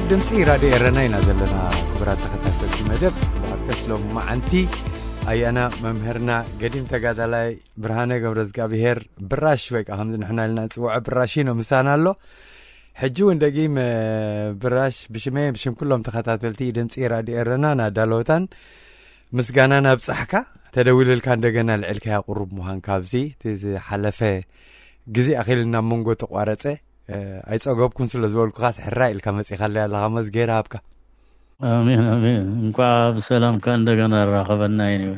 ድምፂ ራድዮ ኤረና ኢና ዘለና። ክቡራት ተኸታተልቲ መደብ፣ ብኣርከስ ሎም መዓንቲ ኣያና መምህርና ገዲም ተጋዳላይ ብርሃነ ገብረ እግዚኣብሔር ብራሽ፣ ወይ ከዓ ከምዚ ንሕና ኢልና ንፅውዖ ብራሽ ነው ምሳና ኣሎ። ሕጂ እውን ደጊም ብራሽ ብሽመይ ብሽም ኩሎም ተኸታተልቲ ድምፂ ራድዮ ኤረና ናዳለወታን ምስጋና ናብ ፃሕካ። ተደዊልልካ እንደገና ልዕልካ ያቁሩብ ምዃን ካብዚ እቲ ዝሓለፈ ግዜ ኣኺልና መንጎ ተቋረፀ ኣይጸገብኩን ስለ ዝበልኩኻስ ሕራይ ኢልካ መጺኻለይ ኣለኻ። መዝጌራ ሃብካ። ኣሜን ኣሜን። እንኳዕ ብሰላምካ እንደገና ኣራኸበና። ይንበ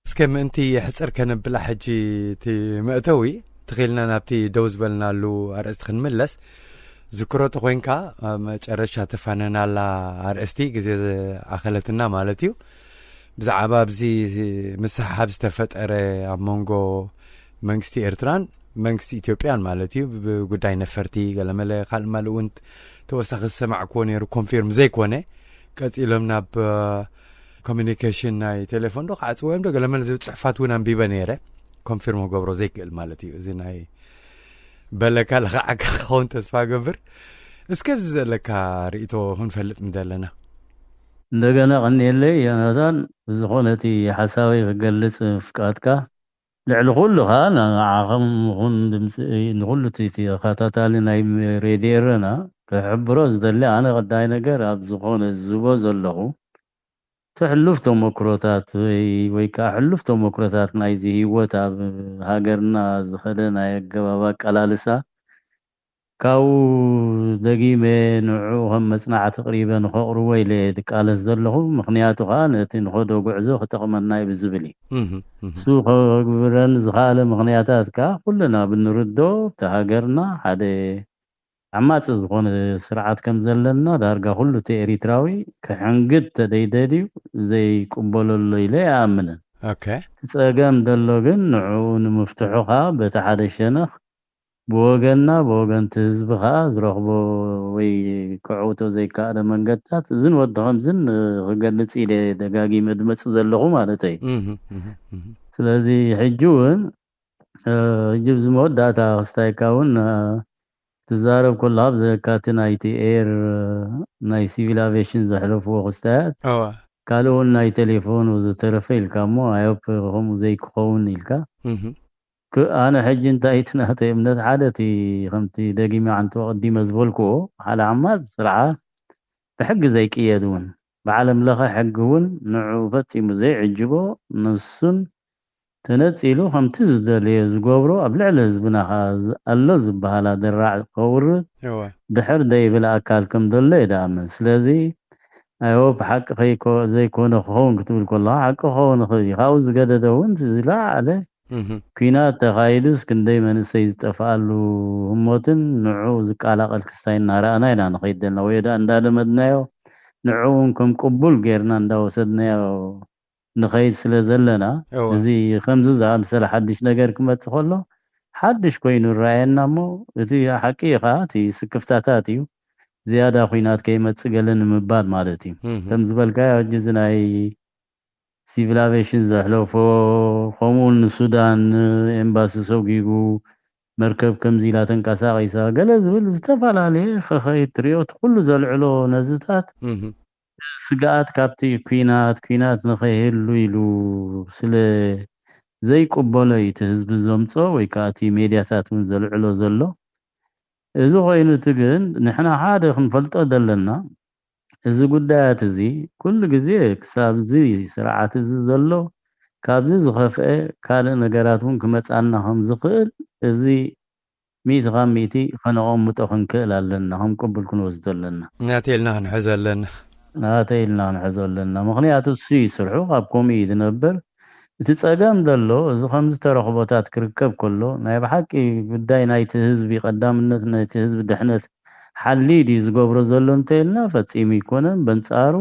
እስከ ምእንቲ ሕጽር ከነብላ ሕጂ እቲ መእተዊ ትኺልና ናብቲ ደው ዝበልናሉ ኣርእስቲ ክንምለስ። ዝክሮ ተኾይንካ ኣብ መጨረሻ ተፋነናላ ኣርእስቲ ግዜ ኣኸለትና ማለት እዩ። ብዛዕባ ኣብዚ ምስሕሓብ ዝተፈጠረ ኣብ መንጎ መንግስቲ ኤርትራን መንግስቲ ኢትዮጵያን ማለት እዩ፣ ብጉዳይ ነፈርቲ ገለመለ ካልእ ማል እውን ተወሳኺ ዝሰማዕክዎ ነይሩ፣ ኮንፊርም ዘይኮነ ቀፂሎም ናብ ኮሚኒኬሽን ናይ ቴሌፎን ዶ ክዓፅዎ እዮም ዶ ገለመለ ዝብል ፅሑፋት እውን ኣንቢበ ነይረ። ኮንፊርም ክገብሮ ዘይክእል ማለት እዩ። እዚ ናይ በለካ ለኸዓካ ክኸውን ተስፋ ገብር። እስከ ኣብዚ ዘለካ ርእቶ ክንፈልጥ ምደለና። እንደገና ቀኒየለይ ዮናታን። ብዝኾነ እቲ ሓሳበይ ክገልጽ ፍቃድካ። ልዕሊ ኩሉ ኸኣ ንዓኹም ይኹን ድምፂ ንኹሉ እቲ ተኸታታሊ ናይ ሬድዮ ኤረና ክሕብሮ ዝደሊ፣ ኣነ ቀዳይ ነገር ኣብ ዝኾነ ዝዝቦ ዘለኹ እቲ ሕሉፍ ተመክሮታት ወይ ወይ ከኣ ሕሉፍ ተመክሮታት ናይዚ ህይወት ኣብ ሃገርና ዝኸደ ናይ ኣገባብ ኣቀላልሳ ካብኡ ደጊመ ንዕኡ ከም መጽናዕቲ ኣቕሪበ ንኸቕርቦ ኢለ ዝቃለስ ዘለኹ። ምኽንያቱ ከኣ ነቲ ንኸዶ ጉዕዞ ክጠቕመና እዩ ብዝብል እዩ። እሱ ከግብረን ዝኸኣለ ምኽንያታት ከኣ ኩልና ብንርዶ፣ እቲ ሃገርና ሓደ ዓማጺ ዝኾነ ስርዓት ከም ዘለና ዳርጋ ኩሉ እቲ ኤሪትራዊ ክሕንግድ ተደይደልዩ ዘይቅበለሎ ኢለ ኣይኣምንን። ኦኬ። እቲ ጸገም ዘሎ ግን ንዕኡ ንምፍትሑ ከኣ በቲ ሓደ ሸነኽ ብወገንና ብወገን እቲ ህዝቢ ከኣ ዝረኽቦ ወይ ክዕውቶ ዘይከኣለ መንገድታት እዝን ወዲ ከምዝን ክገልጽ ኢለ ደጋጊመ ድመጽእ ዘለኹ ማለት እዩ። እህ፣ እህ፣ እህ። ስለዚ ሕጂ እውን፣ እ፣ ሕጂ ኣብዚ መወዳእታ ክስታይካ እውን፣ እ፣ ክትዛረብ ከለኻ ብዘካቲ ናይቲ ኤር፣ እ፣ ናይ ሲቪል ኣቪዬሽን ዘሕለፍዎ ክስታያት፣ እዋ። ካልእ እውን ናይ ቴሌፎን ወዘተረፈ ኢልካ እሞ፣ ኣዮፕ ከምኡ ዘይክኸውን ኢልካ። እህ። ክ-፣ ኣነ ሕጂ እንታይ እቲ ናተይ እምነት ሓደ እቲ ከምቲ ደጊመ ዓንቶ ቀዲመ ዝበልክዎ፣ ሓደ ዓማጽ ስርዓት ብሕጊ ዘይቅየድ እውን፣ ብዓለም ለኸ ሕጊ እውን ንዕኡ ፈጺሙ ዘይዕጅቦ፣ ንሱን ተነጺሉ ከምቲ ዝደለዮ ዝገብሮ፣ ኣብ ልዕሊ ህዝብና ኸኣ ዝ-፣ ኣሎ ዝበሃል ኣደራዕ ከውርድ እወ። ድሕር ደይብል ኣካል ከም ዘሎ እየ ድኣምን። ስለዚ፣ ኣይ ሆፕ ሓቂ ከይኮ-፣ ዘይኮነ ክኸውን ክትብል ከለኻ፣ ሓቂ ክኸውን ይኽእል እዩ። ካብኡ ዝገደደ እውን እቲ ዝለዓለ እህ። ኲናት ተኻይዱስ ክንደይ መንእሰይ ዝጠፍኣሉ ህሞትን ንዕኡ ዝቀላቐል ክስታይ እናረኣና ኢና ንኸይድ ዘለና። ወይ ደኣ እንዳለመድናዮ፣ ንዕኡ እውን ከም ቅቡል ጌርና እንዳወሰድናዮ ንኸይድ ስለ ዘለና፣ እወ። እዚ ከምዚ ዝኣምሰለ ሓድሽ ነገር ክመጽእ ከሎ፣ ሓድሽ ኮይኑ ይረኣየና እሞ፣ እቲ ሓቂ እዩ ኸኣ፣ እቲ ስክፍታታት እዩ። ዝያዳ ኲናት ከይመጽእ ገለ ንምባል ማለት እዩ። እህ። ከም ዝበልካዮ፣ ሕጂ እዚ ናይ ሲቪል ኣቪዬሽን ዘሕለፎ፣ ከምኡ እውን ንሱዳን ኤምባሲ ሰጒጉ፣ መርከብ ከምዚ ኢላ ተንቀሳቒሳ፣ ገለ ዝብል ዝተፈላለየ ኸኸይድ ትሪኦ፣ እቲ ኩሉ ዘልዕሎ ነዝታት እህ። ስግኣት ካብቲ ኲናት፣ ኲናት ንኸይህሉ ኢሉ ስለ ዘይቅበሎ እዩ እቲ ህዝቢ ዘምጾ ወይ ከኣ እቲ ሜድያታት እውን ዘልዕሎ ዘሎ። እዚ ኾይኑ እቲ ግን ንሕና ሓደ ክንፈልጦ ዘለና፣ እዚ ጉዳያት እዚ ኩሉ ግዜ ክሳብ እዚ ስርዓት እዚ ዘሎ ካብዚ ዝኸፍአ ካልእ ነገራት እውን ክመጻና ከም ዝኽእል እዚ ሚእቲ ካብ ሚእቲ ከነቐምጦ ክንክእል ኣለና፣ ከም ቅቡል ክንወስዶ ኣለና። ናተይ ኢልና ክንሕዞ ኣለና። ናተይ ኢልና ክንሕዞ ኣለና። ምኽንያቱ እሱ እዩ ስርሑ፣ ካብ ከምኡ እዩ ዝነብር። እቲ ጸገም ዘሎ፣ እዚ ከምዚ ተረኽቦታት ክርከብ ከሎ፣ ናይ ብሓቂ ጉዳይ ናይቲ ህዝቢ፣ ቀዳምነት ናይቲ ህዝቢ ድሕነት ሓልዩ ድዩ ዝገብሮ ዘሎ እንተኢልና፣ ፈጺሙ ኣይኮነን። በንጻሩ፣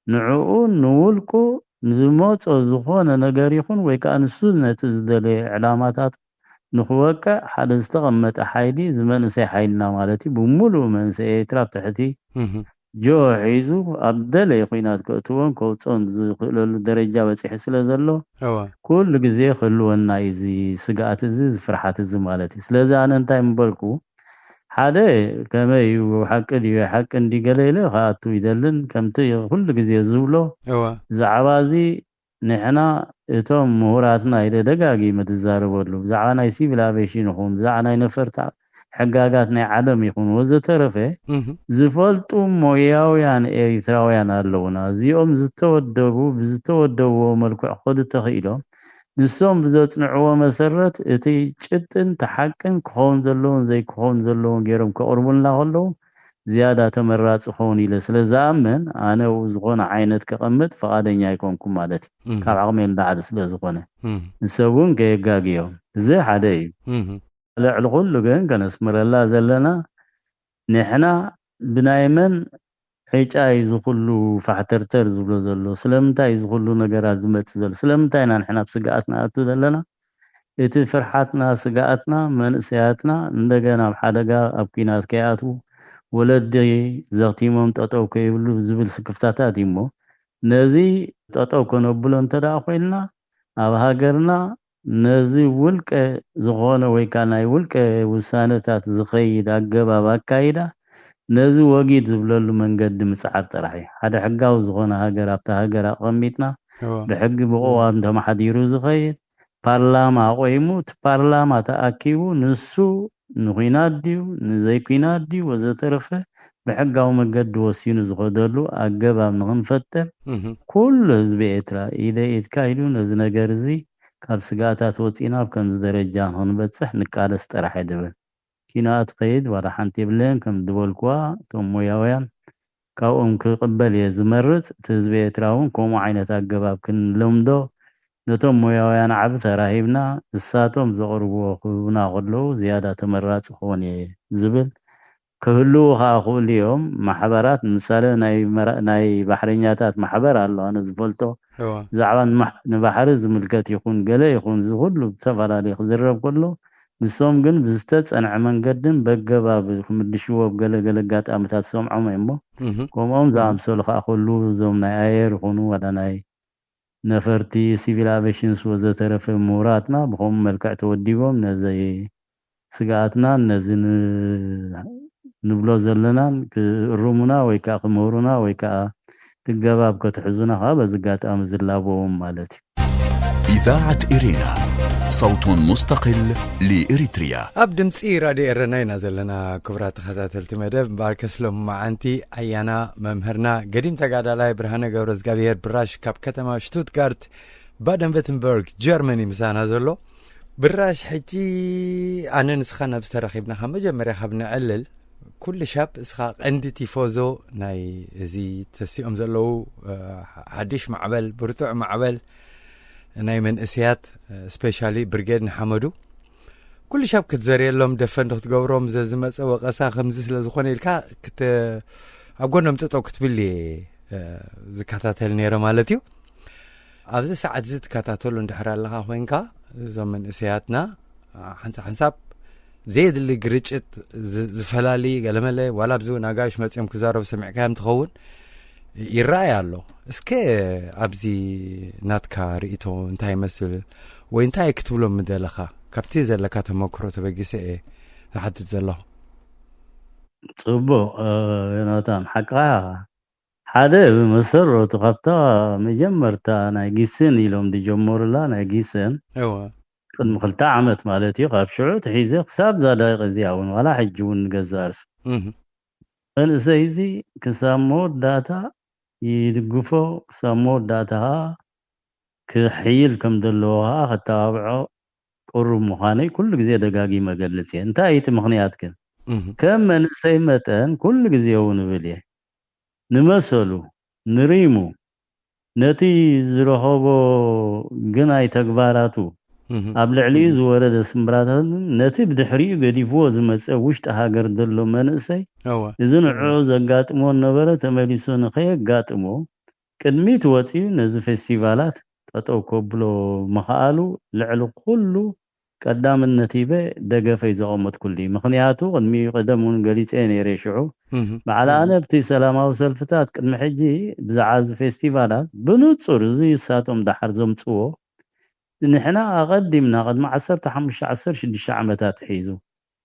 ንዕኡ፣ ንውልቁ፣ ንዝመጾ ዝኾነ ነገር ይኹን፣ ወይ ከኣ ንሱ ነቲ ዝደለየ ዕላማታት ንኽወቅዕ ሓደ ዝተቐመጠ ሓይሊ፣ እዚ መንእሰይ ሓይልና ማለት እዩ፣ ብምሉእ መንእሰይ ኤርትራ ኣብ ትሕቲ እህ። ጆ ሒዙ ኣብ ደለየ ኲናት ከእትዎን ከውፅኦን ዝኽእለሉ ደረጃ በፂሑ ስለ ዘሎ፣ እወ። ኩሉ ግዜ ክህልወና እዩ እዚ ስግኣት እዚ፣ እዚ ፍርሓት እዚ ማለት እዩ። ስለዚ ኣነ እንታይ ምበልኩ፣ ሓደ ከመይ እዩ፣ ሓቂ ድዩ ሓቂ እንዲ ገለ ኢለ ክኣቱ ይደልን፣ ከምቲ ኩሉ ግዜ ዝብሎ፣ እወ ብዛዕባ እዚ ንሕና እቶም ምሁራትና ኢለ ደጋጊመ ዝዛረበሉ፣ ብዛዕባ ናይ ሲቪል ኣቬሽን ይኹን ብዛዕባ ናይ ነፈርቲ ሕጋጋት ናይ ዓለም ይኹን ወዘተረፈ እህ ዝፈልጡ ሞያውያን ኤሪትራውያን ኣለውና። እዚኦም ዝተወደቡ ብዝተወደብዎ መልክዕ ክኸዱ ተኽኢሎም ንሶም ብዘጽንዕዎ መሰረት እቲ ጭብጥን ተሓቅን ክኸውን ዘለዎን ዘይክኸውን ዘለዎን ገይሮም ከቕርቡልና ከለዉ ዝያዳ ተመራጺ ክኸውን ኢለ ስለ ዝኣምን ኣነ ኣብኡ ዝኾነ ዓይነት ከቐምጥ ፍቓደኛ ኣይኮንኩም ማለት እዩ። እህ ካብ ዓቕመይ ንላዕሊ ስለ ዝኾነ እህ ንሰብ እውን ከየጋግዮም እዚ ሓደ እዩ። እህ ልዕሊ ኩሉ ግን ከነስምረላ ዘለና ንሕና ብናይ መን ዕጫ እዩ ዝኹሉ ፋሕተርተር ዝብሎ ዘሎ? ስለምንታይ እዩ ዝኹሉ ነገራት ዝመጽእ ዘሎ? ስለምንታይ ኢና ንሕና ኣብ ስግኣት ንኣቱ ዘለና? እቲ ፍርሓትና ስግኣትና መንእሰያትና እንደገና ኣብ ሓደጋ ኣብ ኲናት ከይኣትዉ ወለዲ ዘኽቲሞም ጠጠው ከይብሉ ዝብል ስክፍታታት እዩ እሞ ነዚ ጠጠው ከነብሎ እንተ ደኣ ኮይንና ኣብ ሃገርና ነዚ ውልቀ ዝኾነ ወይ ከዓ ናይ ውልቀ ውሳነታት ዝኸይድ ኣገባብ ኣካይዳ ነዚ ወጊድ ዝብለሉ መንገዲ ምፅዓር ጥራሕ እዩ። ሓደ ሕጋዊ ዝኾነ ሃገር ኣብታ ሃገር ኣቐሚጥና እወ ብሕጊ ብቕዋም ተማሓዲሩ ዝኸይድ ፓርላማ ኣቆይሙ እቲ ፓርላማ ተኣኪቡ ንሱ ንኩናት ድዩ ንዘይኩናት ድዩ ወዘተረፈ ብሕጋዊ መገዲ ወሲኑ ዝኸደሉ ኣገባብ ንክንፈጥር እህ ኩሉ ህዝቢ ኤርትራ ኢደ ኢድካ ኢሉ ነዚ ነገር እዚ ካብ ስግኣታት ወፂና ኣብ ከምዚ ደረጃ ንክንበፅሕ ንቃለስ ጥራሕ እየ ድብል። ኪኖኣ ትኸይድ ዋላ ሓንቲ የብለየን ከም ዝበልኩዋ እቶም ሞያውያን ካብኦም ክቕበል እየ ዝመርፅ። እቲ ህዝቢ ኤርትራ እውን ከምኡ ዓይነት ኣገባብ ክንለምዶ ነቶም ሞያውያን ዓቢ ተራ ሂብና እሳቶም ዘቕርብዎ ክህቡና ከለዉ ዝያዳ ተመራፂ ክኾን እየ ዝብል ክህልዉ ከዓ ክእሉ እዮም። ማሕበራት ንምሳሌ ናይ መራ- ናይ ባሕረኛታት ማሕበር ኣሎ ኣነ ዝፈልጦ እወ ብዛዕባ ንማሕ- ንባሕሪ ዝምልከት ይኹን ገለ ይኹን እዚ ኩሉ ብዝተፈላለዩ ክዝረብ ከሎ ንሶም ግን ብዝተፀንዐ መንገድን በገባብ ክምልሽዎ ኣብ ገለ ገለ ኣጋጣሚታት ዝሰምዖም እየ እሞ እህ ከምኦም ዝኣምሰሉ ከዓ ከሉ እዞም ናይ ኣየር ይኹኑ ዋላ ናይ ነፈርቲ ሲቪል ኣቬሽንስ ወዘተረፈ ምሁራትና ብከምኡ መልክዕ ተወዲቦም ነዚ ስግኣትናን ነዚ ን- ንብሎ ዘለናን ክእርሙና ወይ ከዓ ክምህሩና ወይ ከዓ ትገባብ ከትሕዙና ከዓ በዚ ኣጋጣሚ ዝላበዎም ማለት እዩ። إذاعة إرينا، صوت مستقل لإريتريا. ኣብ ድምፂ ራድዮ ኤረና ኢና ዘለና። ክቡራት ተኸታተልቲ መደብ ባርከስ ሎም መዓንቲ ኣያና መምህርና ገዲም ተጋዳላይ ብርሃነ ገብረ እግዚኣብሔር ብራሽ ካብ ከተማ ሽቱትጋርት ባደንቨትንበርግ ጀርመኒ ምሳና ዘሎ። ብራሽ ሕጂ ኣነ ንስኻ ናብ ዝተረኺብና ካብ መጀመርያ ካብ ንዕልል ኩሉ ሻብ እስኻ ቀንዲ ቲፎዞ ናይ እዚ ተሲኦም ዘለዉ ሓድሽ ማዕበል ብርቱዕ ማዕበል ናይ መንእስያት ስፔሻሊ ብርጌድ ንሓመዱ ኩሉ ሻብ ክትዘርየሎም ደፈንዶ ክትገብሮም ዘዝመፀ ወቀሳ ከምዚ ስለ ዝኾነ ኢልካ ኣብ ጎኖም ጠጠው ክትብል እየ ዝከታተል ነይረ ማለት እዩ። ኣብዚ ሰዓት እዚ ትከታተሉ እንድሕር ኣለኻ ኮይንካ እዞም መንእሰያትና ሓንሳብ ሓንሳብ ብዘየድሊ ግርጭት ዝፈላሊ ገለመለ ዋላ ኣብዚ እውን ኣጋይሽ መፅኦም ክዛረቡ ሰሚዕካዮም ትኸውን ይረኣይ ኣሎ። እስከ ኣብዚ ናትካ ርእቶ እንታይ ይመስል ወይ እንታይ ክትብሎም ምደለኻ? ካብቲ ዘለካ ተመክሮ ተበጊሰ እየ ዝሓትት ዘለኹ። ፅቡቕ ዮናታን ሓቅኻ። ሓደ ብመሰረቱ ካብታ መጀመርታ ናይ ጊስን ኢሎም ዝጀመሩላ ናይ ጊስን እወ ቅድሚ ክልተ ዓመት ማለት እዩ ካብ ሽዑ ትሒዘ ክሳብ ዛ ደቂቕ እዚኣ እውን ዋላ ሕጂ እውን ንገዛእ ርእሱ እህ መንእሰይ እዚ ክሳብ መወዳእታ ይድግፎ ክሳብ መወዳእታ ከዓ ክሕይል ከም ዘለዎ ከዓ ከተባብዖ ቅሩብ ምዃነይ ኩሉ ግዜ ደጋጊመ እገልጽ እየ። እንታይ እዩ እቲ ምኽንያት ግን? እህ ከም መንእሰይ መጠን ኩሉ ግዜ እውን እብል እየ። ንመሰሉ፣ ንሪሙ፣ ነቲ ዝረኸቦ ግናይ ተግባራቱ፣ እህ ኣብ ልዕሊኡ ዝወረደ ስምብራታትን ነቲ ብድሕሪኡ ገዲፍዎ ዝመጸ ውሽጢ ሃገር ዘሎ መንእሰይ እወ እዚ ንዕኡ ዘጋጥሞ ነበረ ተመሊሱ ንኸየጋጥሞ ቅድሚት ወጺኡ ነዚ ፌስቲቫላት ጠጠው ከብሎ ምኽኣሉ ልዕሊ ኩሉ ቀዳምነት ሂበ ደገፈይ ዘቐመጥኩሉ እዩ። ምኽንያቱ ቅድሚኡ ቀደም እውን ገሊጸ ነይረ ሽዑ እህ በዓል ኣነ ኣብቲ ሰላማዊ ሰልፍታት ቅድሚ ሕጂ ብዛዕባ እዚ ፌስቲቫላት ብንጹር እዚ እሳቶም ደሓር ዘምጽዎ ንሕና ኣቐዲምና ቅድሚ ዓሰርተ ሓሙሽተ ዓሰርተ ሽዱሽተ ዓመታት ሒዙ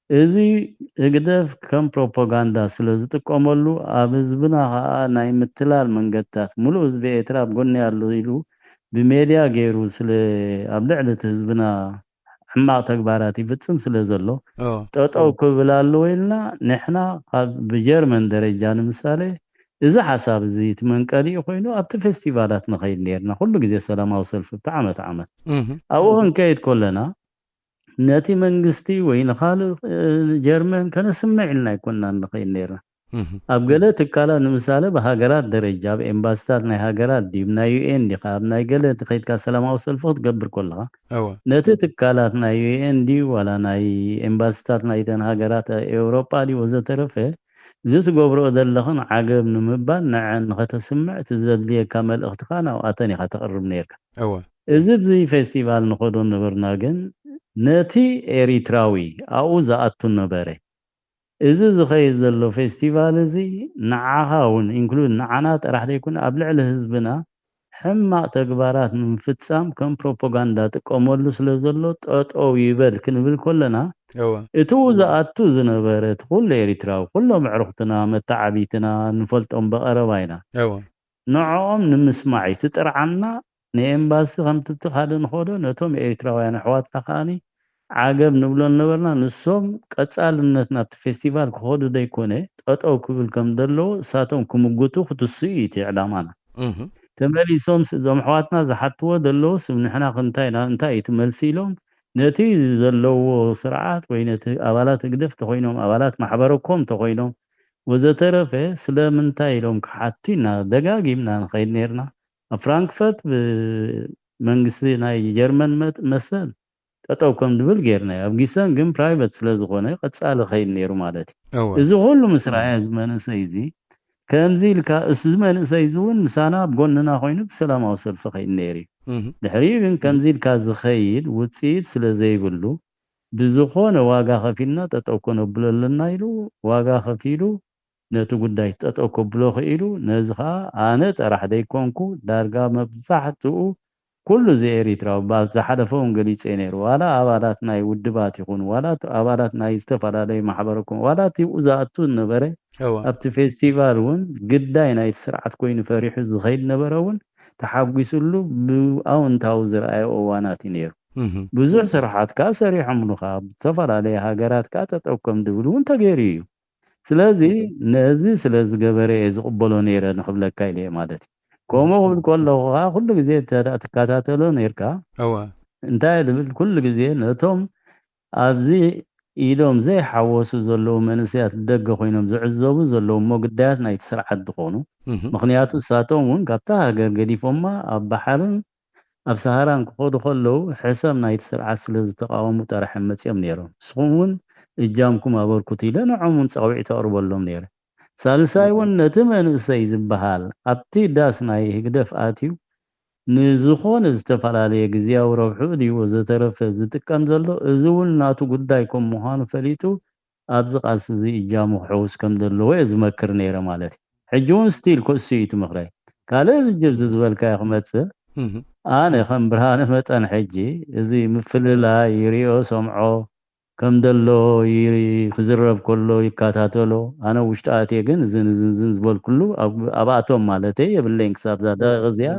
እዚ ህግደፍ ከም ፕሮፓጋንዳ ስለ ዝጥቀመሉ፣ ኣብ ህዝብና ከኣ ናይ ምትላል መንገድታት፣ ሙሉእ ህዝቢ ኤርትራ ኣብ ጎኒ ኣሎ ኢሉ ብሜድያ ገይሩ ስለ ኣብ ልዕሊ እቲ ህዝብና ሕማቕ ተግባራት ይፍጽም ስለ ዘሎ፣ ኦ። ጠጠው ክብል ኣለዎ ኢልና፣ ንሕና ካብ ብጀርመን ደረጃ ንምሳሌ፣ እዚ ሓሳብ እዚ እቲ መንቀሊኡ ኮይኑ ኣብቲ ፌስቲቫላት ንኸይድ ነርና። ኩሉ ግዜ ሰላማዊ ሰልፊ ብቲ ዓመት ዓመት። እህ። ኣብኡ ክንከይድ ከለና፣ ነቲ መንግስቲ ወይ ንኻልእ፣ እ፣ ጀርመን ከነስምዕ ኢልና ኣይኮንና ንኸይድ ነርና። እህ። ኣብ ገለ ትካላት ንምሳሌ ብሃገራት ደረጃ፣ ኣብ ኤምባሲታት ናይ ሃገራት ድዩ፣ ናይ ዩ ኤን ዲኻ፣ ኣብ ናይ ገለ ከይድካ ሰላማዊ ሰልፊ ክትገብር ከለኻ፣ እወ። ነቲ ትካላት ናይ ዩ ኤን ድዩ፣ ዋላ ናይ ኤምባሲታት ናይተን ሃገራት ኤውሮጳ ድዩ፣ ወዘተረፈ፣ እዚ ትገብርኦ ዘለኽን ዓገብ ንምባል ንዐን ንኸተስምዕ እቲ ዘድልየካ መልእኽትኻ ናብኣተን ኢኻ ተቕርብ ነርካ። እወ። እዚ ብዚ ፌስቲቫል ንኸዶ ነበርና ግን ነቲ ኤሪትራዊ ኣብኡ ዝኣቱ ነበረ። እዚ ዝኸይድ ዘሎ ፌስቲቫል እዚ ንዓኻ እውን ኢንክሉድ ንዓና ጥራሕ ዘይኮነ ኣብ ልዕሊ ህዝብና ሕማቕ ተግባራት ንምፍጻም ከም ፕሮፓጋንዳ ጥቀመሉ ስለ ዘሎ ጠጠው ይበል ክንብል ከለና እወ። እቱ ዝኣቱ ዝነበረ እቲ ኩሉ ኤሪትራዊ ኩሎም ኣዕሩኽትና መተዓቢትና ንፈልጦም ብቐረባ ኢና። እወ። ንዕኦም ንምስማዕ እዩ። እቲ ጥርዓንና ንኤምባሲ ከምቲ ብቲ ካልእ ንኸዶ ነቶም ኤሪትራውያን ኣሕዋትና ከኣኒ ዓገብ ንብሎ ነበርና። ንሶም ቀጻልነት ናብቲ ፌስቲቫል ክኸዱ ዘይኮነ ጠጠው ክብል ከም ዘለዎ እሳቶም ክምጉቱ ክትስኡ እዩ እቲ ዕላማና። እህ። ተመሊሶም ስ-፣ እዞም ኣሕዋትና ዝሓትዎ ዘለዉ ስም ንሕና ክንታይ ኢና፣ እንታይ እዩ እቲ መልሲ ኢሎም ነቲ ዘለዎ ስርዓት ወይ ነቲ ኣባላት ህግደፍ ተኾይኖም፣ ኣባላት ማሕበረኮም ተኾይኖም ወዘተረፈ ስለምንታይ ኢሎም ክሓቱ ኢና ደጋጊምና ንኸይድ ነርና። ኣብ ፍራንክፈርት ብመንግስቲ ናይ ጀርመን መጥ-፣ መሰል ጠጠው ከም ዝብል ጌርናዮ። ኣብ ጊሰን ግን ፕራይቨት ስለ ዝኾነ ቀጻሊ ኸይድ ነይሩ ማለት እዩ። እወ። እዚ ኩሉ ምስ ረኣየ እዚ መንእሰይ እዚ ከምዚ ኢልካ፣ እዚ መንእሰይ እዚ እውን ምሳና ኣብ ጎንና ኮይኑ ብሰላማዊ ሰልፊ ኸይድ ነይሩ እዩ። እህ። ድሕሪኡ ግን ከምዚ ኢልካ ዝኸይድ ውጽኢት ስለ ዘይብሉ ብዝኾነ ዋጋ ከፊልና ጠጠው ከነብሎ ኣለና ኢሉ ዋጋ ከፊሉ ነቲ ጉዳይ ጠጠው ከብሎ ክኢሉ። ነዚ ኸኣ ኣነ ጥራሕ ዘይኮንኩ ዳርጋ መብዛሕትኡ ኩሉ እዚ ኤሪትራዊ ኣብ ዝሓለፈ እውን ገሊጸ ነይሩ። ዋላ ኣባላት ናይ ውድባት ይኹኑ፣ ዋላ ኣባላት ናይ ዝተፈላለዩ ማሕበረ ኮም፣ ዋላ እቲ ዝኣቱ ዝነበረ እወ። ኣብቲ ፌስቲቫል እውን ግዳይ ናይቲ ስርዓት ኮይኑ ፈሪሑ ዝኸይድ ነበረ እውን ተሓጒስሉ ብኣውንታዊ ዝረኣዮ እዋናት እዩ ነይሩ። እህ። ብዙሕ ስርሓት ከኣ ሰሪሖምሉ ከኣ፣ ኣብ ዝተፈላለየ ሃገራት ከኣ ጠጠው ከም ድብል እውን ተገይሩ እዩ። ስለዚ ነዚ ስለ ዝገበረ እየ ዝቕበሎ ነይረ ንኽብለካ ኢለ እየ ማለት እዩ። ከምኡ ክብል ከለኹ ከኣ ኩሉ ግዜ እንተ ደኣ ትከታተሎ ነይርካ፣ እወ። እንታይ ዝብል ኩሉ ግዜ ነቶም ኣብዚ ኢዶም ዘይሓወሱ ዘለዉ መንእሰያት ብደገ ኮይኖም ዝዕዘቡ ዘለዉ እሞ ግዳያት ናይቲ ስርዓት ዝኾኑ፣ እህ። ምኽንያቱ ንሳቶም እውን ካብታ ሃገር ገዲፎማ ኣብ ባሕርን ኣብ ሰሃራን ክኸዱ ከለዉ ሕሰም ናይቲ ስርዓት ስለ ዝተቓወሙ ጥራሕ እዮም መጺኦም ነይሮም። ንስኹም እውን እጃምኩም ኣበርክቱ ኢለ ንዖም እውን ጸውዒት ኣቕርበሎም ነይረ። ሳልሳይ እውን ነቲ መንእሰይ ዝበሃል ኣብቲ ዳስ ናይ ህግደፍ ኣትዩ ንዝኾነ ዝተፈላለየ ግዝያዊ ረብሕኡ ድዩ ወዘተረፈ ዝጥቀም ዘሎ፣ እዚ እውን ናቱ ጉዳይ ከም ምዃኑ ፈሊጡ ኣብዚ ቃልሲ እዚ እጃሙ ክሕውስ ከም ዘለዎ እየ ዝመክር ነይረ ማለት እዩ። ሕጂ እውን ስቲል ክእሱ እዩ እቲ ምኽረይ። ካልእ ልጅብ እዚ ዝበልካዮ ክመጽእ፣ እህ። ኣነ ከም ብርሃነ መጠን ሕጂ እዚ ምፍልላይ ይሪኦ ሰምዖ ከም ዘሎ ይሪ-፣ ክዝረብ ከሎ ይከታተሎ። ኣነ ውሽጢ ኣትየ ግን እዝን እዝን እዝን ዝበልኩሉ ኣብ-፣ ኣብኣቶም ማለተይ የብለይን ክሳብ እዛ ደቂቕ እዚኣ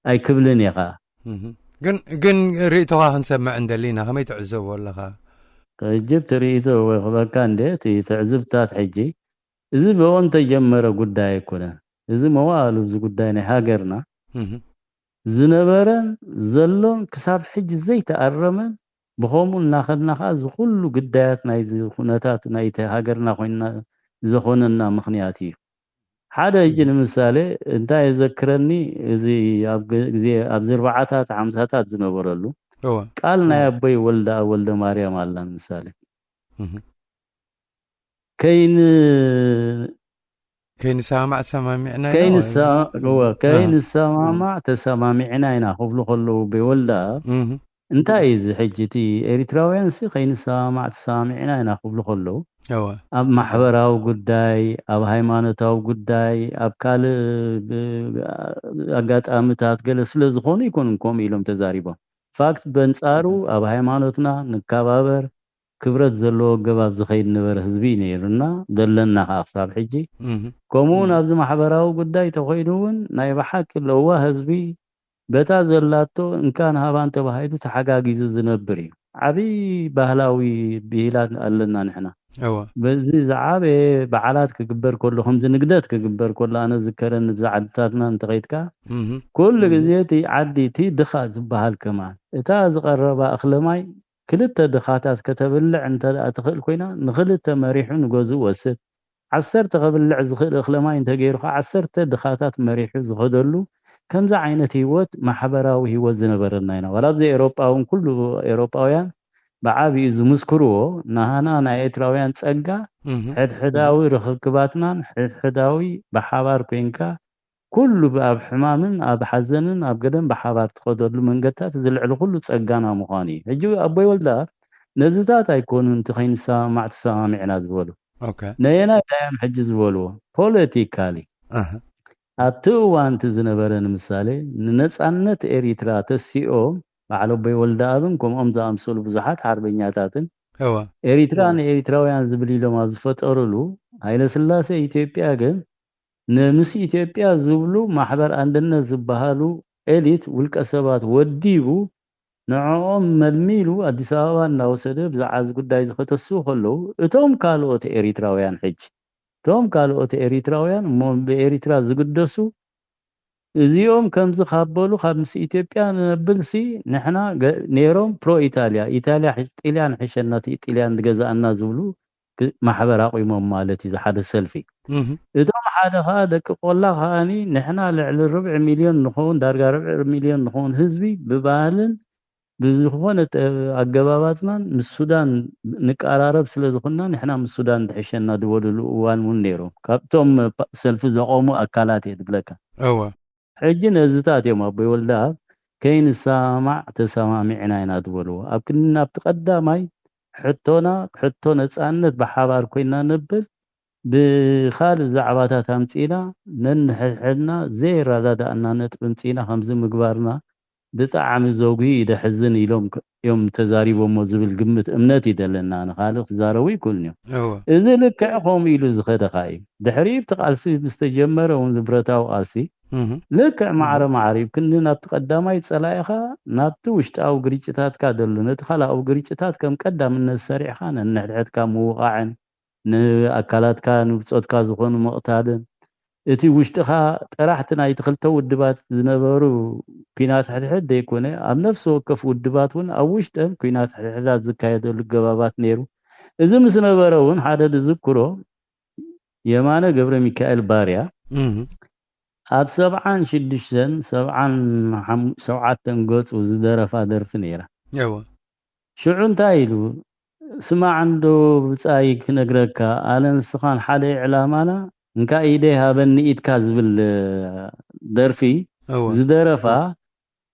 ኣይክብልን እየ ኸኣ። እህ። ግን፣ ግን ርእይቶኻ ክንሰምዕ እንደሊና፣ ከመይ ትዕዘቦ ኣለኻ? ሕጂ እቲ ርእይቶ ወይ ክበካ እንደ እቲ ትዕዝብታት ሕጂ፣ እዚ ብኦ እንተጀመረ ጉዳይ ኣይኮነን። እዚ መዋእሉ እዚ ጉዳይ ናይ ሃገርና እህ። ዝነበረን ዘሎን ክሳብ ሕጂ ዘይተኣረመን ብኸምኡ እናኸድና ኸዓ እዚ ኩሉ ግዳያት ናይዚ ኩነታት ናይቲ ሃገርና ኮይንና ዝኾነና ምኽንያት እዩ። ሓደ ሕጂ ንምሳሌ እንታይ የዘክረኒ፣ እዚ ኣብ ግ-፣ ግዜ ኣብዚ ኣርባዓታት ሓምሳታት ዝነበረሉ እወ። ቃል ናይ ኣቦይ ወልደ፣ ወልደ ማርያም ኣላ ንምሳሌ። እህ። ከይን-፣ ከይንሰማማዕ ተሰማሚዕና ኢና ከይንሳ-፣ ወይ? እወ፣ እ። ከይንሰማማዕ ተሰማሚዕና ኢና ክብሉ ከለዉ ብወልዳ እህ። እንታይ እዩ እዚ ሕጂ እቲ ኤሪትራውያንሲ ከይንሰማማዕ ተሰማሚዕና ኢና ክብሉ ከለዉ እወ። ኣብ ማሕበራዊ ጉዳይ፣ ኣብ ሃይማኖታዊ ጉዳይ፣ ኣብ ካልእ ብ-፣ ኣጋጣሚታት ገለ ስለ ዝኾኑ ይኮኑን ከምኡ ኢሎም ተዛሪቦም። ፋክት በንጻሩ ኣብ ሃይማኖትና ንከባበር፣ ክብረት ዘለዎ ኣገባብ ዝኸይድ ነበረ ህዝቢ እዩ ነይሩ እና ዘለና ከዓ ክሳብ ሕጂ። ከምኡ እውን ኣብዚ ማሕበራዊ ጉዳይ ተኾይኑ እውን ናይ ብሓቂ ለዋህ ህዝቢ በታ ዘላቶ እንካን ሃባን ተባሂሉ ተሓጋጊዙ ዝነብር እዩ። ዓብዪ ባህላዊ ብሂላት ኣለና ንሕና። እወ በዚ ዝዓበየ በዓላት ክግበር ከሎ፣ ከምዚ ንግደት ክግበር ከሎ፣ ኣነ ዝከረኒ ብዛ ዓድታትና እንተኸይድካ እህ ኩሉ ግዜ እቲ ዓዲ እቲ ድኻ ዝበሃል ከማን እታ ዝቐረባ እኽለ ማይ ክልተ ድኻታት ከተብልዕ እንተ ደኣ ትኽእል ኮይና፣ ንኽልተ መሪሑ ንገዝኡ ወስድ። ዓሰርተ ከብልዕ ዝኽእል እኽለ ማይ እንተገይሩ ከዓ ዓሰርተ ድኻታት መሪሑ ዝኸደሉ፣ ከምዚ ዓይነት ህይወት ማሕበራዊ ህይወት ዝነበረና ኢና። ዋላ ኣብዚ ኤሮጳ እውን ኩሉ ኤሮጳውያን ብዓብዩ ዝምስክርዎ፣ ናህና ናይ ኤርትራውያን ጸጋ እህ ሕድሕዳዊ ርኽክባትናን ሕድሕዳዊ ብሓባር ኮይንካ ኩሉ ኣብ ሕማምን ኣብ ሓዘንን ኣብ ገደን ብሓባር ትኸደሉ መንገድታት እዚ ልዕሊ ኩሉ ጸጋና ምዃኑ እዩ። ሕጂ ኣቦይ ወልደኣብ ነዚታት ኣይኮኑን እቲ ከይንሰማማዕ ተሰማሚዕና ዝበሉ። ኦኬ ነየናይ እዮም ሕጂ ዝበልዎ? ፖለቲካሊ እህ ኣብቲ እዋን እቲ ዝነበረ ንምሳሌ ንነጻነት ኤሪትራ ተሲኦም በዓል ኣቦይ ወልደኣብን ከምኦም ዝኣምሰሉ ብዙሓት ሓርበኛታትን እወ ኤሪትራ ንኤሪትራውያን ዝብል ኢሎም ኣብ ዝፈጠሩሉ ሃይለ ስላሴ ኢትዮጵያ ግን ንምስ ኢትዮጵያ ዝብሉ ማሕበር ኣንድነት ዝበሃሉ ኤሊት ውልቀ ሰባት ወዲቡ ንዕኦም መልሚሉ ኣዲስ ኣበባ እናወሰደ ብዛዕባ እዚ ጉዳይ እዚ ከተስኡ ከለዉ እቶም ካልኦት ኤሪትራውያን ሕጂ እቶም ካልኦት ኤሪትራውያን እሞ ብኤሪትራ ዝግደሱ እዚኦም ከምዚ ካብ በሉ ካብ ምስ ኢትዮጵያ ነብል ሲ ንሕና ገ- ነይሮም ፕሮ ኢታልያ ኢታልያ ሕ- ጥልያን ሕሸና እቲ ጥልያን ዝገዛእና ዝብሉ ክ- ማሕበር ኣቑሞም ማለት እዩ ሓደ ሰልፊ። እህ እቶም ሓደ ከዓ ደቂ ቆላ ከዓኒ ንሕና ልዕሊ ርብዒ ሚልዮን ንኸውን ዳርጋ ርብዒ ሚልዮን ንኸውን ህዝቢ ብባህልን ብዝኾነ ተ- ኣገባባትናን ምስ ሱዳን ንቀራረብ ስለ ዝኾንና ንሕና ምስ ሱዳን ትሕሸና ዝበልሉ እዋን እውን ነይሮም ካብቶም ፓ- ሰልፊ ዘቆሙ ኣካላት እየ ዝብለካ። እወ ሕጂ ነዚታት እዮም ኣቦይ ወልደኣብ ከይንሰማማዕ ተሰማሚዕና ኢና ዝበልዎ። ኣብ ክንዲ ናብቲ ቀዳማይ ሕቶና ሕቶ ነጻነት ብሓባር ኮይና ነብል ብኻልእ ዛዕባታት ኣምጺእና ነንሕድሕድና ዘይረዳዳእና ነጥቢ ኣምጺእና ከምዚ ምግባርና ብጣዕሚ ዘጉሂ እዩ ደሕዝን ኢሎም ክ- እዮም ተዛሪቦሞ ዝብል ግምት እምነት እዩ ዘለና። ንኻልእ ክዛረቡ ይክእሉን እዮም። እወ እዚ ልክዕ ከምኡ ኢሉ ዝኸደኻ እዩ። ድሕሪኡ እቲ ቃልሲ ምስ ተጀመረ እውን ዝብረታዊ ቃልሲ እህ ልክዕ ማዕረ ማዕሪብ ክንዲ ናብቲ ቀዳማይ ጸላኢኻ ናብቲ ውሽጣዊ ግርጭታትካ ደሎ ነቲ ካልኣዊ ግርጭታት ከም ቀዳምነት ሰሪዕኻ ነንሕድሕድካ ምውቓዕን ንኣካላትካ ንብጾትካ ዝኾኑ ምቕታልን እቲ ውሽጥኻ ጥራሕቲ ናይቲ ክልተ ውድባት ዝነበሩ ኲናት ሕድሕድ ዘይኮነ ኣብ ነፍሲ ወከፍ ውድባት እውን ኣብ ውሽጠን ኲናት ሕድሕዳት ዝካየደሉ ገባባት ነይሩ። እዚ ምስ ነበረ እውን ሓደ ዝዝክሮ የማነ ገብረ ሚካኤል ባርያ እህ ኣብ ሰብዓን ሽዱሽተን ሰብዓን ሸውዓተን ገጹ ዝደረፋ ደርፊ ነይራ። እወ ሽዑ እንታይ ኢሉ? ስማዕ እንዶ ብጻይ ክነግረካ ኣነ ንስኻን ሓደ ዕላማና እንካ ኢደይ ሃበኒ ኢድካ ዝብል ደርፊ እወ ዝደረፋ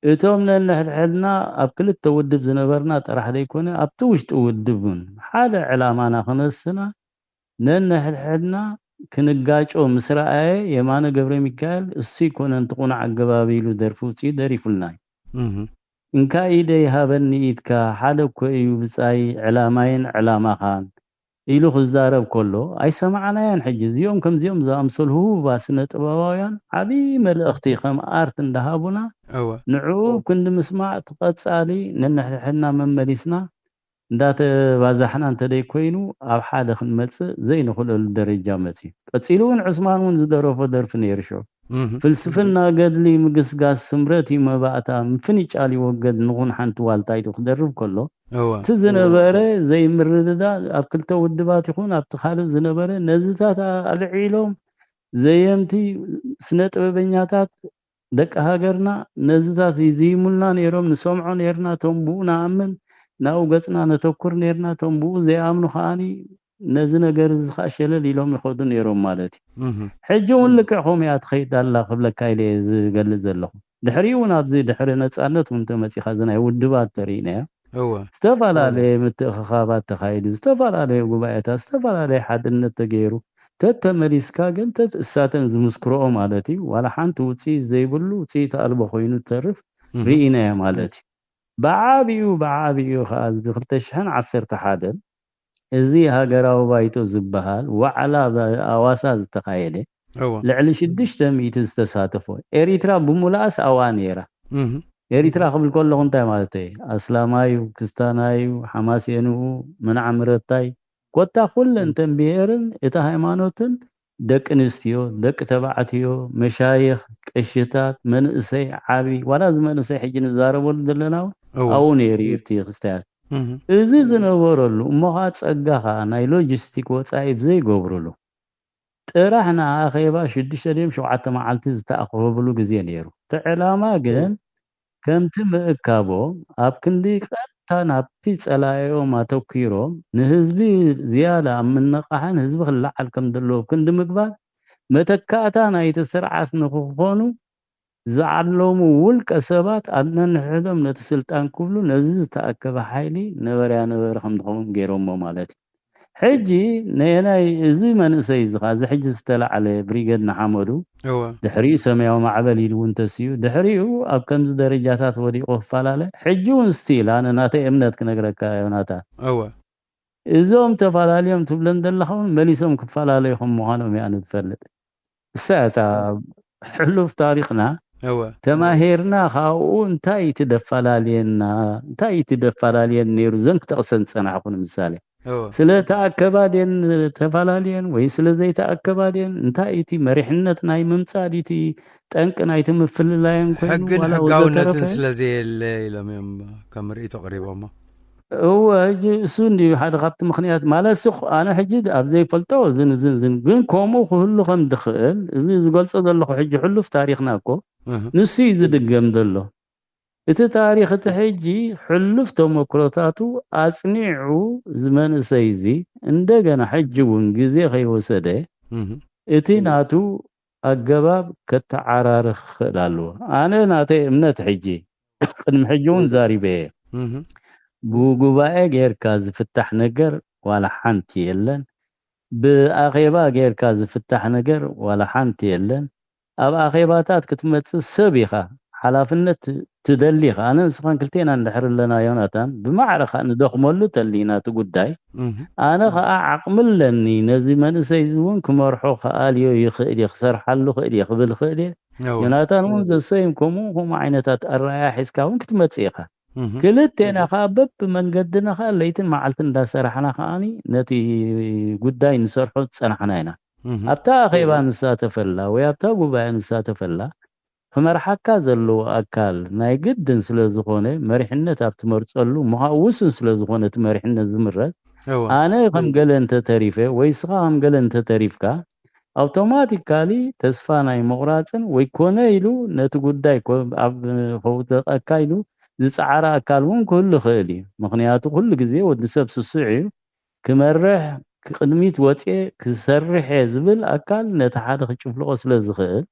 እቶም ነንሕድሕድና ኣብ ክልተ ውድብ ዝነበርና ጥራሕ ዘይኮነ ኣብቲ ውሽጢ ውድብ እውን ሓደ ዕላማና ክነስና ነንሕድሕድና ክንጋጮ ምስ ረኣየ የማነ ገብረ ሚካኤል እሱ ይኮነ እንተቑኑዕ ኣገባብ ኢሉ ደርፊ ውፅኡ ደሪፉልና እዩ። እህ እንካ ኢደይ ሃበኒ ኢድካ ሓደ እኮ እዩ ብጻይ ዕላማይን ዕላማኻን ኢሉ ክዛረብ ከሎ ኣይሰማዕናዮን። ሕጂ እዚኦም ከምዚኦም ዝኣምሰሉ ህቡባ ስነ ጥበባውያን ዓብዪ መልእኽቲ ከም ኣርት እንዳሃቡና እወ ንዕኡ ክንዲ ምስማዕ እቲ ቀጻሊ ነንሕድሕድና መመሊስና እንዳተባዛሕና እንተደይኮይኑ ኣብ ሓደ ክንመጽእ ዘይንኽእለሉ ደረጃ መጽዩ። ቀጺሉ እውን ዑስማን እውን ዝደረፎ ደርፊ ነይሩ ሽዑ እህ ፍልስፍና ገድሊ ምግስጋስ ስምረት እዩ መባእታ ምፍንጫል ይወገድ ንኹን ሓንቲ ዋልታ ኢሉ ክደርብ ከሎ እወ እቲ ዝነበረ ዘይምርድዳ ኣብ ክልተ ውድባት ይኹን ኣብቲ ካልእ ዝነበረ ነዚታት ኣልዒሎም ዘየምቲ ስነ ጥበበኛታት ደቂ ሃገርና ነዚታት ይዝይሙልና ነይሮም። ንሰምዖ ነይርና፣ እቶም ብኡ ንኣምን ናብኡ ገጽና ነተኩር ነይርና። እቶም ብኡ ዘይኣምኑ ከዓኒ ነዚ ነገር እዚ ከዓ ሸለል ኢሎም ይኸዱ ነይሮም ማለት እዩ። እህ ሕጂ እውን ልክዕ ከምኡ እያ ትኸይድ ኣላ ክብለካ ኢለ እየ ዝገልጽ ዘለኹ። ድሕሪኡ እውን ኣብዚ ድሕሪ ነጻነት እውን ተመጺኻ እዚ ናይ ውድባት ተሪእናዮ እወ ዝተፈላለየ ምትእኽኻባት ተኻይዱ፣ ዝተፈላለየ ጉባኤታት፣ ዝተፈላለየ ሓድነት ተገይሩ ተተመሊስካ ግን ተት እሳተን ዝምስክርኦ ማለት እዩ ዋላ ሓንቲ ውፅኢት ዘይብሉ ውፅኢት ኣልቦ ኮይኑ ተርፍ እህ ርኢናዮ ማለት እዩ። ብዓቢኡ ብዓቢኡ ከዓ እዚ ክልተ ሽሕን ዓሰርተ ሓደን እዚ ሃገራዊ ባይቶ ዝበሃል ዋዕላ ኣብ ኣዋሳ ዝተኻየደ እወ ልዕሊ ሽዱሽተ ሚእቲ ዝተሳተፎ፣ ኤሪትራ ብምሉኣስ ኣብኣ ነይራ። እህ ኤሪትራ ክብል ከለኹ እንታይ ማለት እዩ? ኣስላማዩ፣ ክስታናዩ፣ ሓማሴንኡ፣ ምንዓ ምረታይ፣ ኮታ ኩለን ተን ብሄርን እቲ ሃይማኖትን፣ ደቂ ኣንስትዮ፣ ደቂ ተባዕትዮ፣ መሻይኽ፣ ቀሽታት፣ መንእሰይ፣ ዓቢ፣ ዋላ እዚ መንእሰይ ሕጂ ንዛረበሉ ዘለና እውን እወ ኣብኡ ነይሩ እዩ፣ እቲ ክስታያት። እህ እዚ ዝነበረሉ እሞ ኸዓ ጸጋ ኸዓ ናይ ሎጂስቲክ ወጻኢ ብዘይገብሩሉ ጥራሕ ንኣኼባ ሽዱሽተ ድዮም ሸውዓተ መዓልቲ ዝተኣኸበሉ ግዜ ነይሩ። እቲ ዕላማ ግን ከምቲ ምእካቦም ኣብ ክንዲ ቀጥታ ናብቲ ጸላኢኦም ኣተኲሮም ንህዝቢ ዝያዳ ኣብ ምንቓሕን ህዝቢ ክለዓል ከም ዘለዎ ክንዲ ምግባር መተካእታ ናይቲ ስርዓት ንክኾኑ ዝዓለሙ ውልቀ ሰባት ኣብ ነንሕዶም ነቲ ስልጣን ክብሉ ነዚ ዝተኣከበ ሓይሊ ነበረያ ነበረ ከም ዝኸውን ገይሮሞ ማለት እዩ። ሕጂ ነየናይ እዚ መንእሰይ እዚ ኸዓ እዚ ሕጂ ዝተላዕለ ብሪገድ ንሓመዱ እወ ድሕሪኡ ሰማያዊ ማዕበል ኢሉ እውን ተስዩ ድሕሪኡ ኣብ ከምዚ ደረጃታት ወዲቑ ክፈላለ ሕጂ እውን ስቲል ኣነ ናተይ እምነት ክነግረካ ዮናታ እወ እዞም ተፈላለዮም ትብለን ዘለኻ እውን መሊሶም ክፈላለዩ ከም ምዃኖም እያ ንትፈልጥ። እሳ እታ ሕሉፍ ታሪኽና እወ ተማሂርና ካብኡ እንታይ እቲ ደፈላለየና እንታይ እቲ ደፈላለየን ነይሩ ዘን ክጠቕሰን ዝጸናሕኩ ንምሳሌ እወ ስለ ተኣከባ ድየን ተፈላለየን ወይ ስለ ዘይተኣከባ ድየን እንታይ እቲ መሪሕነት ናይ ምምጻእ ድዩ እቲ ጠንቂ ናይቲ ምፍልላየን ኮይኑ ሕግን ዋላ ሕጋውነትን ወዘተረፈ ስለ ዘየለ ኢሎም እዮም ከም ርእይቶ ቀሪቦሞ እወ ሕጂ እሱ እንድዩ ሓደ ካብቲ ምኽንያት ማለት ስ ኣነ ሕጂ ኣብ ዘይፈልጦ ዝን ዝን ዝን ግን ከምኡ ክህሉ ከም ዝኽእል እዚ ዝገልጾ ዘለኹ ሕጂ ሕሉፍ ታሪኽና እኮ እህ ንሱ እዩ ዝድገም ዘሎ እቲ ታሪኽ እቲ ሕጂ ሕሉፍ ተመክሮታቱ ኣጽኒዑ ዝመንእሰይ እዚ እንደገና ሕጂ እውን ግዜ ከይወሰደ እህ እቲ ናቱ ኣገባብ ከተዓራርኽ ክኽእል ኣለዎ ኣነ ናተይ እምነት ሕጂ ቅድሚ ሕጂ እውን ዛሪበ እየ እህ ብጉባኤ ጌርካ ዝፍታሕ ነገር ዋላ ሓንቲ የለን ብኣኼባ ጌርካ ዝፍታሕ ነገር ዋላ ሓንቲ የለን ኣብ ኣኼባታት ክትመጽእ ሰብ ኢኻ ሓላፍነት ትደሊ ኢኻ ኣነ ንስኻን ክልቴና እንድሕር ኣለና ዮናታን ብማዕረ ኸዓ ንደኽመሉ ተሊና እቲ ጉዳይ እህ ኣነ ኸዓ ዓቕሚ ኣለኒ ነዚ መንእሰይ እዚ እውን ክመርሖ ክኣልዮ ይኽእል እየ ክሰርሓሉ ክእል እየ ክብል ይኽእል እየ እወ ዮናታን እውን ዘሰይም ከምኡ ከምኡ ዓይነታት ኣረኣያ ሒዝካ እውን ክትመጽእ ኢኻ እህ ክልቴና ከዓ በብመንገድና ከዓ ለይትን መዓልቲ እንዳሰራሕና ከዓኒ ነቲ ጉዳይ ንሰርሖ ዝፀናሕና ኢና እህ ኣብታ ኣኼባ ንሳተፈላ ወይ ኣብታ ጉባኤ ንሳተፈላ ክመርሓካ ዘለዎ ኣካል ናይ ግድን ስለ ዝኾነ መሪሕነት ኣብ ትመርፀሉ ምዃ ውስን ስለ ዝኾነ እቲ መሪሕነት ዝምረፅ እወ ኣነ ከም ገለ እንተተሪፈ ወይ ስኻ ከም ገለ እንተተሪፍካ ኣውቶማቲካሊ ተስፋ ናይ ምቑራፅን ወይ ኮነ ኢሉ ነቲ ጉዳይ ኮ- ኣብ ከውደቐካ ኢሉ ዝፀዓረ ኣካል እውን ክህሉ ይኽእል እዩ ምኽንያቱ ኩሉ ግዜ ወዲ ሰብ ስሱዕ እዩ ክመርሕ ክቅድሚት ወፅየ ክሰርሕ እየ ዝብል ኣካል ነቲ ሓደ ክጭፍልቆ ስለ ዝኽእል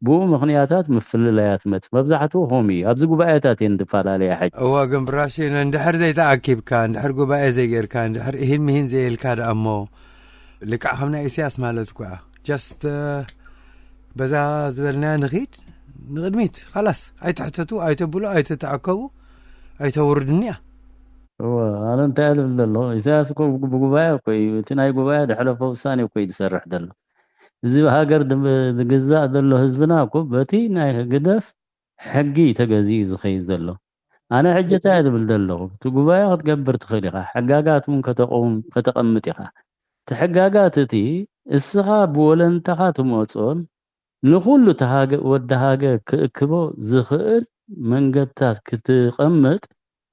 ብኡ ምኽንያታት ምፍልላያት መፅ መብዛሕትኡ ከምኡ እዩ ኣብዚ ጉባኤታት እየን ዝፈላለያ ሕጂ እወ ግን ብራሽ እንድሕር ዘይተኣኪብካ እንድሕር ጉባኤ ዘይጌርካ እንድሕር እሂን ምሂን ዘየልካ ደኣ እሞ ልክዕ ከም ናይ ኢሳያስ ማለት እኳ ጀስት በዛ ዝበልናያ ንኺድ ንቕድሚት ኻላስ ኣይትሕተቱ ኣይተብሉ ኣይትተኣከቡ ኣይተውርድንያ እወ ኣነ እንታይ እየ ዝብል ዘሎ ኢሳያስ እኮ ብጉባኤ እኮ እዩ እቲ ናይ ጉባኤ ዝሐለፎ ውሳኔ እኮ እዩ ዝሰርሕ ዘሎ እዚ ሃገር ዝግዛእ ዘሎ ህዝብና እኮ በቲ ናይ ህግደፍ ሕጊ እዩ ተገዚኡ ዝኸይድ ዘሎ ኣነ ሕጂ እንታይ እየ ዝብል ዘለኹ እቲ ጉባኤ ክትገብር ትኽእል ኢኻ ሕጋጋት እውን ከተጠቕምጥ ኢኻ እቲ ሕጋጋት እቲ እስኻ ብወለንታኻ ትመፆን ንኹሉ ወዲ ሃገር ክእክቦ ዝኽእል መንገድታት ክትቐምጥ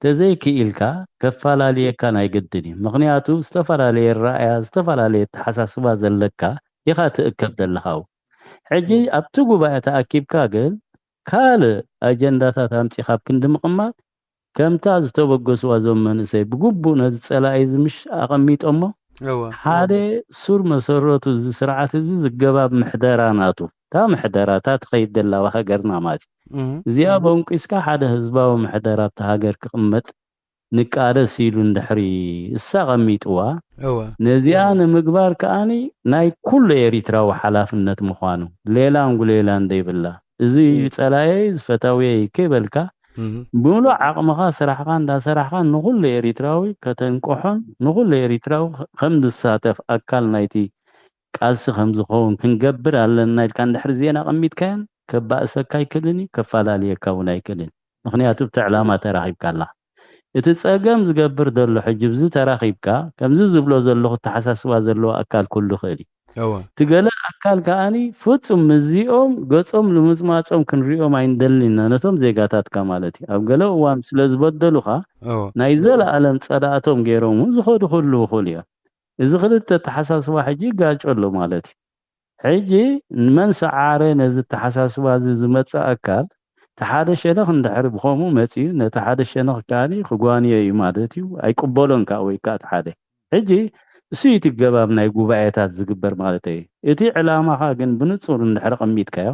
ተዘይክኢልካ ከፈላለየካ ናይ ግድን እዩ ምኽንያቱ ዝተፈላለየ ራእያ ዝተፈላለየ ተሓሳስባ ዘለካ ኢኻ ትእከብ ዘለኻው ሕጂ ኣብቲ ጉባኤ ተኣኪብካ ግን ካልእ ኣጀንዳታት ኣምፂኻ ኣብ ክንዲ ምቕማጥ ከምታ ዝተበገስዋ እዞም መንእሰይ ብግቡእ ነዚ ፀላኢ እዚ ምሽ ኣቐሚጦሞ እወ ሓደ ሱር መሰረቱ እዚ ስርዓት እዚ ዝገባብ ምሕደራ ናቱ እታ ምሕደራ እታ ትኸይድ ዘላዋ ሃገርና ማለት እዩ እህ እዚኣ በንቂስካ ሓደ ህዝባዊ ምሕደራ ኣብቲ ሃገር ክቕመጥ ንቃለስ ኢሉ እንድሕሪ እሳ ቀሚጥዋ እወ ነዚኣ ንምግባር ከኣኒ ናይ ኩሉ ኤሪትራዊ ሓላፍነት ምዃኑ ሌላ እንጉሌላ እንደይብላ እዚ ጸላኤ ዝፈታውየ ከይበልካ ብምሉእ ዓቕምኻ ስራሕኻ እንዳሰራሕኻ ንኹሉ ኤሪትራዊ ከተንቅሖን ንኹሉ ኤሪትራዊ ከም ዝሳተፍ ኣካል ናይቲ ቃልሲ ከም ዝኸውን ክንገብር ኣለና ኢልካ እንድሕሪ ዜና ኣቐሚጥካዮን ከባእሰካ ኣይክእልን እዩ፣ ከፈላለየካ እውን ኣይክእልን። ምኽንያቱ ኣብቲ ዕላማ ተራኺብካ ኣለኻ። እቲ ጸገም ዝገብር ዘሎ ሕጂ ብዚ ተራኺብካ ከምዚ ዝብሎ ዘለኹ ኣተሓሳስባ ዘለዎ ኣካል ክህሉ ይኽእል እዩ። እቲ ገለ ኣካል ከኣኒ ፍጹም ምስዚኦም ገጾም ንምጽማጾም ክንሪኦም ኣይንደልን ኢና፣ ነቶም ዜጋታትካ ማለት እዩ። ኣብ ገለ እዋን ስለ ዝበደሉኻ ናይ ዘለኣለም ጸላእቶም ገይሮም እውን ዝኸዱ ክህልዉ ይኽእሉ እዮም። እዚ ክልተ ኣተሓሳስባ ሕጂ ይጋጮ ኣሎ ማለት እዩ። ሕጂ ንመን ሰዓረ ነዚ ኣተሓሳስባ እዚ ዝመጽእ ኣካል እቲ ሓደ ሸነኽ እንድሕሪ ብኸምኡ መጺኡ ነቲ ሓደ ሸነኽ ከኣኒ ክጓንዮ እዩ ማለት እዩ። ኣይቅበሎን ከኣ ወይ ከኣ እቲ ሓደ ሕጂ እሱ እዩ እቲ ገባብ ናይ ጉባኤታት ዝግበር ማለት እዩ። እቲ ዕላማኻ ግን ብንጹር እንድሕሪ ቀሚጥካዮ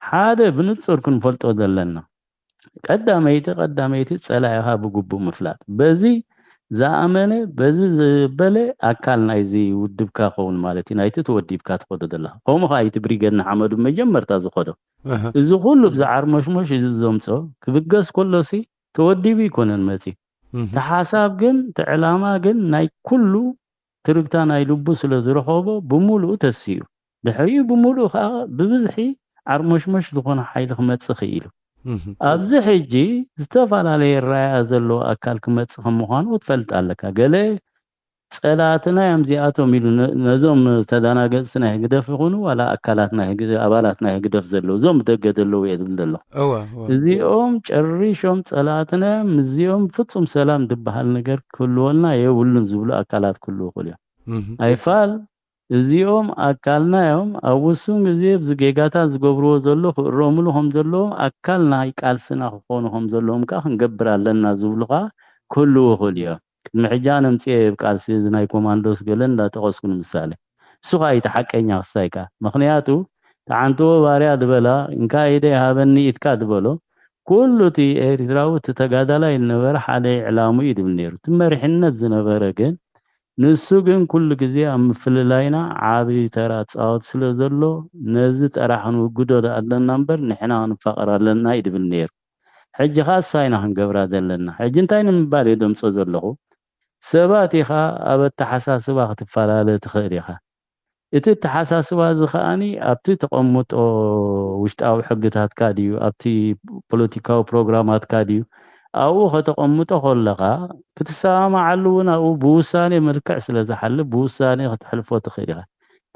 ሓደ ብንጹር ክንፈልጦ ዘለና ቀዳመይቲ ቀዳመይቲ ጸላኢኻ ብግቡእ ምፍላጥ በዚ ዝኣመነ በዚ ዝበለ ኣካል ናይዚ ውድብካ ኸውን ማለት እዩ። ናይቲ ተወዲብካ ትኸዶ ዘለኻ ከምኡ ከኣ እቲ ብሪገድ ንሓመዱ መጀመርታ ዝኸዶ እዚ ኩሉ ብዛዓር መሽሞሽ እዚ ዘምጾ ክብገስ ከሎሲ ተወዲቡ ይኮነን መጺ እቲ ሓሳብ ግን እቲ ዕላማ ግን ናይ ኩሉ ትርግታ ናይ ልቡ ስለ ዝረኸቦ ብምሉኡ ተሲኡ ድሕሪኡ ብምሉኡ ከዓ ብብዝሒ ዓርሞሽሞሽ ዝኾነ ሓይሊ ክመጽእ ክኢሉ ኣብዚ ሕጂ ዝተፈላለየ ራያ ዘለዎ ኣካል ክመጽእ ከም ምዃኑ ክትፈልጥ ኣለካ ገለ ጸላእትና እዮም እዚኣቶም ኢሉ ነዞም ተዳናገጽቲ ናይ ህግደፍ ይኹኑ ዋላ ኣካላት ናይ ኣባላት ናይ ህግደፍ ዘለዉ እዞም ብደገ ዘለዉ እየ ዝብል ዘለኹ እዚኦም ጨሪሾም ጸላእትና እዮም ምስዚኦም ፍጹም ሰላም ዝበሃል ነገር ክህልወልና የብሉን ዝብሉ ኣካላት ክህልዉ ይኽእሉ እዮም ኣይፋል እዚኦም ኣካልና እዮም ኣብ ውሱን ግዜ ብዚ ጌጋታት ዝገብርዎ ዘሎ ክእረምሉ ከም ዘለዎም ኣካል ናይ ቃልስና ክኾኑ ከም ዘለዎም ከዓ ክንገብር ኣለና ዝብሉ ከዓ ክህልዉ ይኽእሉ እዮም ቅድሚ ሕጂ ኣነ ምፅኤ ኣብ ቃልሲ እዚ ናይ ኮማንዶስ ገለ እንዳጠቐስኩ ንምሳሌ እሱ ከዓ እቲ ሓቀኛ ክሳይ ከዓ ምክንያቱ ተዓንትዎ ባርያ ዝበላ እንካ ኢደይ ሃበኒ ኢትካ ዝበሎ ኩሉ እቲ ኤርትራዊ እቲ ተጋዳላይ ዝነበረ ሓደ ዕላሙ እዩ ዝብል ነይሩ እቲ መሪሕነት ዝነበረ ግን ንሱ ግን ኩሉ ግዜ ኣብ ምፍልላይና ዓቢ ተራ ጻወት ስለ ዘሎ ነዚ ጥራሕ ክንውግዶ ኣለና እምበር ንሕና ክንፋቐር ኣለና እዩ ዝብል ነይሩ። ሕጂ ኸኣ እሳ ኢና ክንገብራ ዘለና። ሕጂ እንታይ ንምባል እየ ደምጾ ዘለኹ? ሰባት ኢኻ ኣብ ኣተሓሳስባ ክትፈላለ ትኽእል ኢኻ። እቲ ኣተሓሳስባ እዚ ኸኣኒ ኣብቲ ተቐምጦ ውሽጣዊ ሕግታትካ ድዩ ኣብቲ ፖለቲካዊ ፕሮግራማትካ ድዩ ኣብኡ ከተቐምጦ ከለኻ ክትሰማማዓሉ እውን ኣብኡ ብውሳኔ መልክዕ ስለ ዝሓልፍ ብውሳኔ ክትሕልፎ ትኽእል ኢኻ።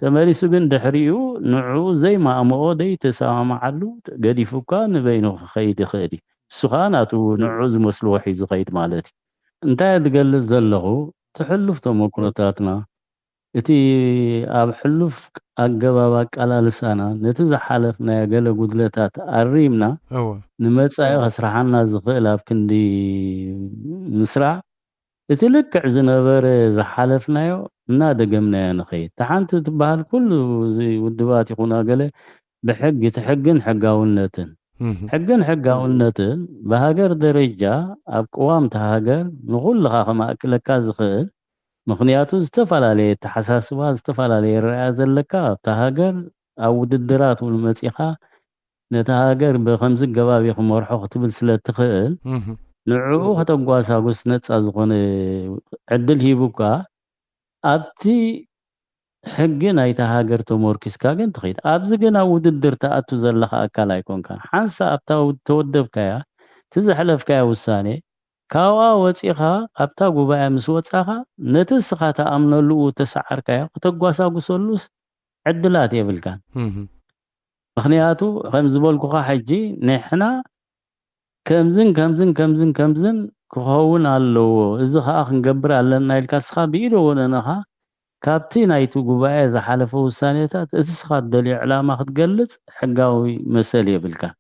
ተመሊሱ ግን ድሕሪኡ ንዕኡ ዘይማእምኦ ዘይተሰማማዓሉ ገዲፉካ ንበይኑ ክኸይድ ይኽእል እዩ። እሱ ኸኣ ናቱ ንዕኡ ዝመስልዎ ሒዙ ኸይድ ማለት እዩ። እንታይ እየ ዝገልጽ ዘለኹ? እቲ ሕሉፍ ተመክሮታትና እቲ ኣብ ሕሉፍ ኣገባብ ኣቃላልሳና ነቲ ዝሓለፍናዮ ገለ ጉድለታት ኣሪምና ንመጻኢ ከስርሓና ዝኽእል ኣብ ክንዲ ምስራዕ እቲ ልክዕ ዝነበረ ዝሓለፍናዮ እናደገምናዮ ንኸይድ። እታ ሓንቲ ትበሃል ኩሉ እዚ ውድባት ይኹና ገለ ብሕጊ እቲ ሕግን ሕጋውነትን ሕግን ሕጋውነትን ብሃገር ደረጃ ኣብ ቅዋም እታ ሃገር ንኹልኻ ከማእክለካ ዝኽእል ምኽንያቱ ዝተፈላለየ ኣተሓሳስባ ዝተፈላለየ ኣረኣእያ ዘለካ ኣብታ ሃገር ኣብ ውድድራት እውን መፂኻ ነታ ሃገር ብከምዚ ኣገባብ እየ ክመርሖ ክትብል ስለ እትኽእል ንዕኡ ከተጓሳጉስ ነፃ ዝኾነ ዕድል ሂቡካ ኣብቲ ሕጊ ናይታ ሃገር ተመርኪስካ ግን ትኸይድ ኣብዚ ግን ኣብ ውድድር ትኣቱ ዘለኻ ኣካል ኣይኮንካን ሓንሳ ኣብታ ተወደብካያ እቲ ዘሕለፍካያ ውሳኔ ካብኣ ወፂኻ ኣብታ ጉባኤ ምስ ወፃኻ ነቲ እስኻ ተኣምነሉ ተሰዓርካዮ ከተጓሳጉሰሉስ ዕድላት የብልካን ምኽንያቱ ከም ዝበልኩኻ ሕጂ ንሕና ከምዝን ከምዝን ከምዝን ከምዝን ክኸውን ኣለዎ እዚ ከዓ ክንገብር ኣለና ኢልካ እስኻ ብኢደ ወነነኻ ካብቲ ናይቲ ጉባኤ ዝሓለፈ ውሳኔታት እቲ እስኻ ትደልዮ ዕላማ ክትገልጽ ሕጋዊ መሰል የብልካን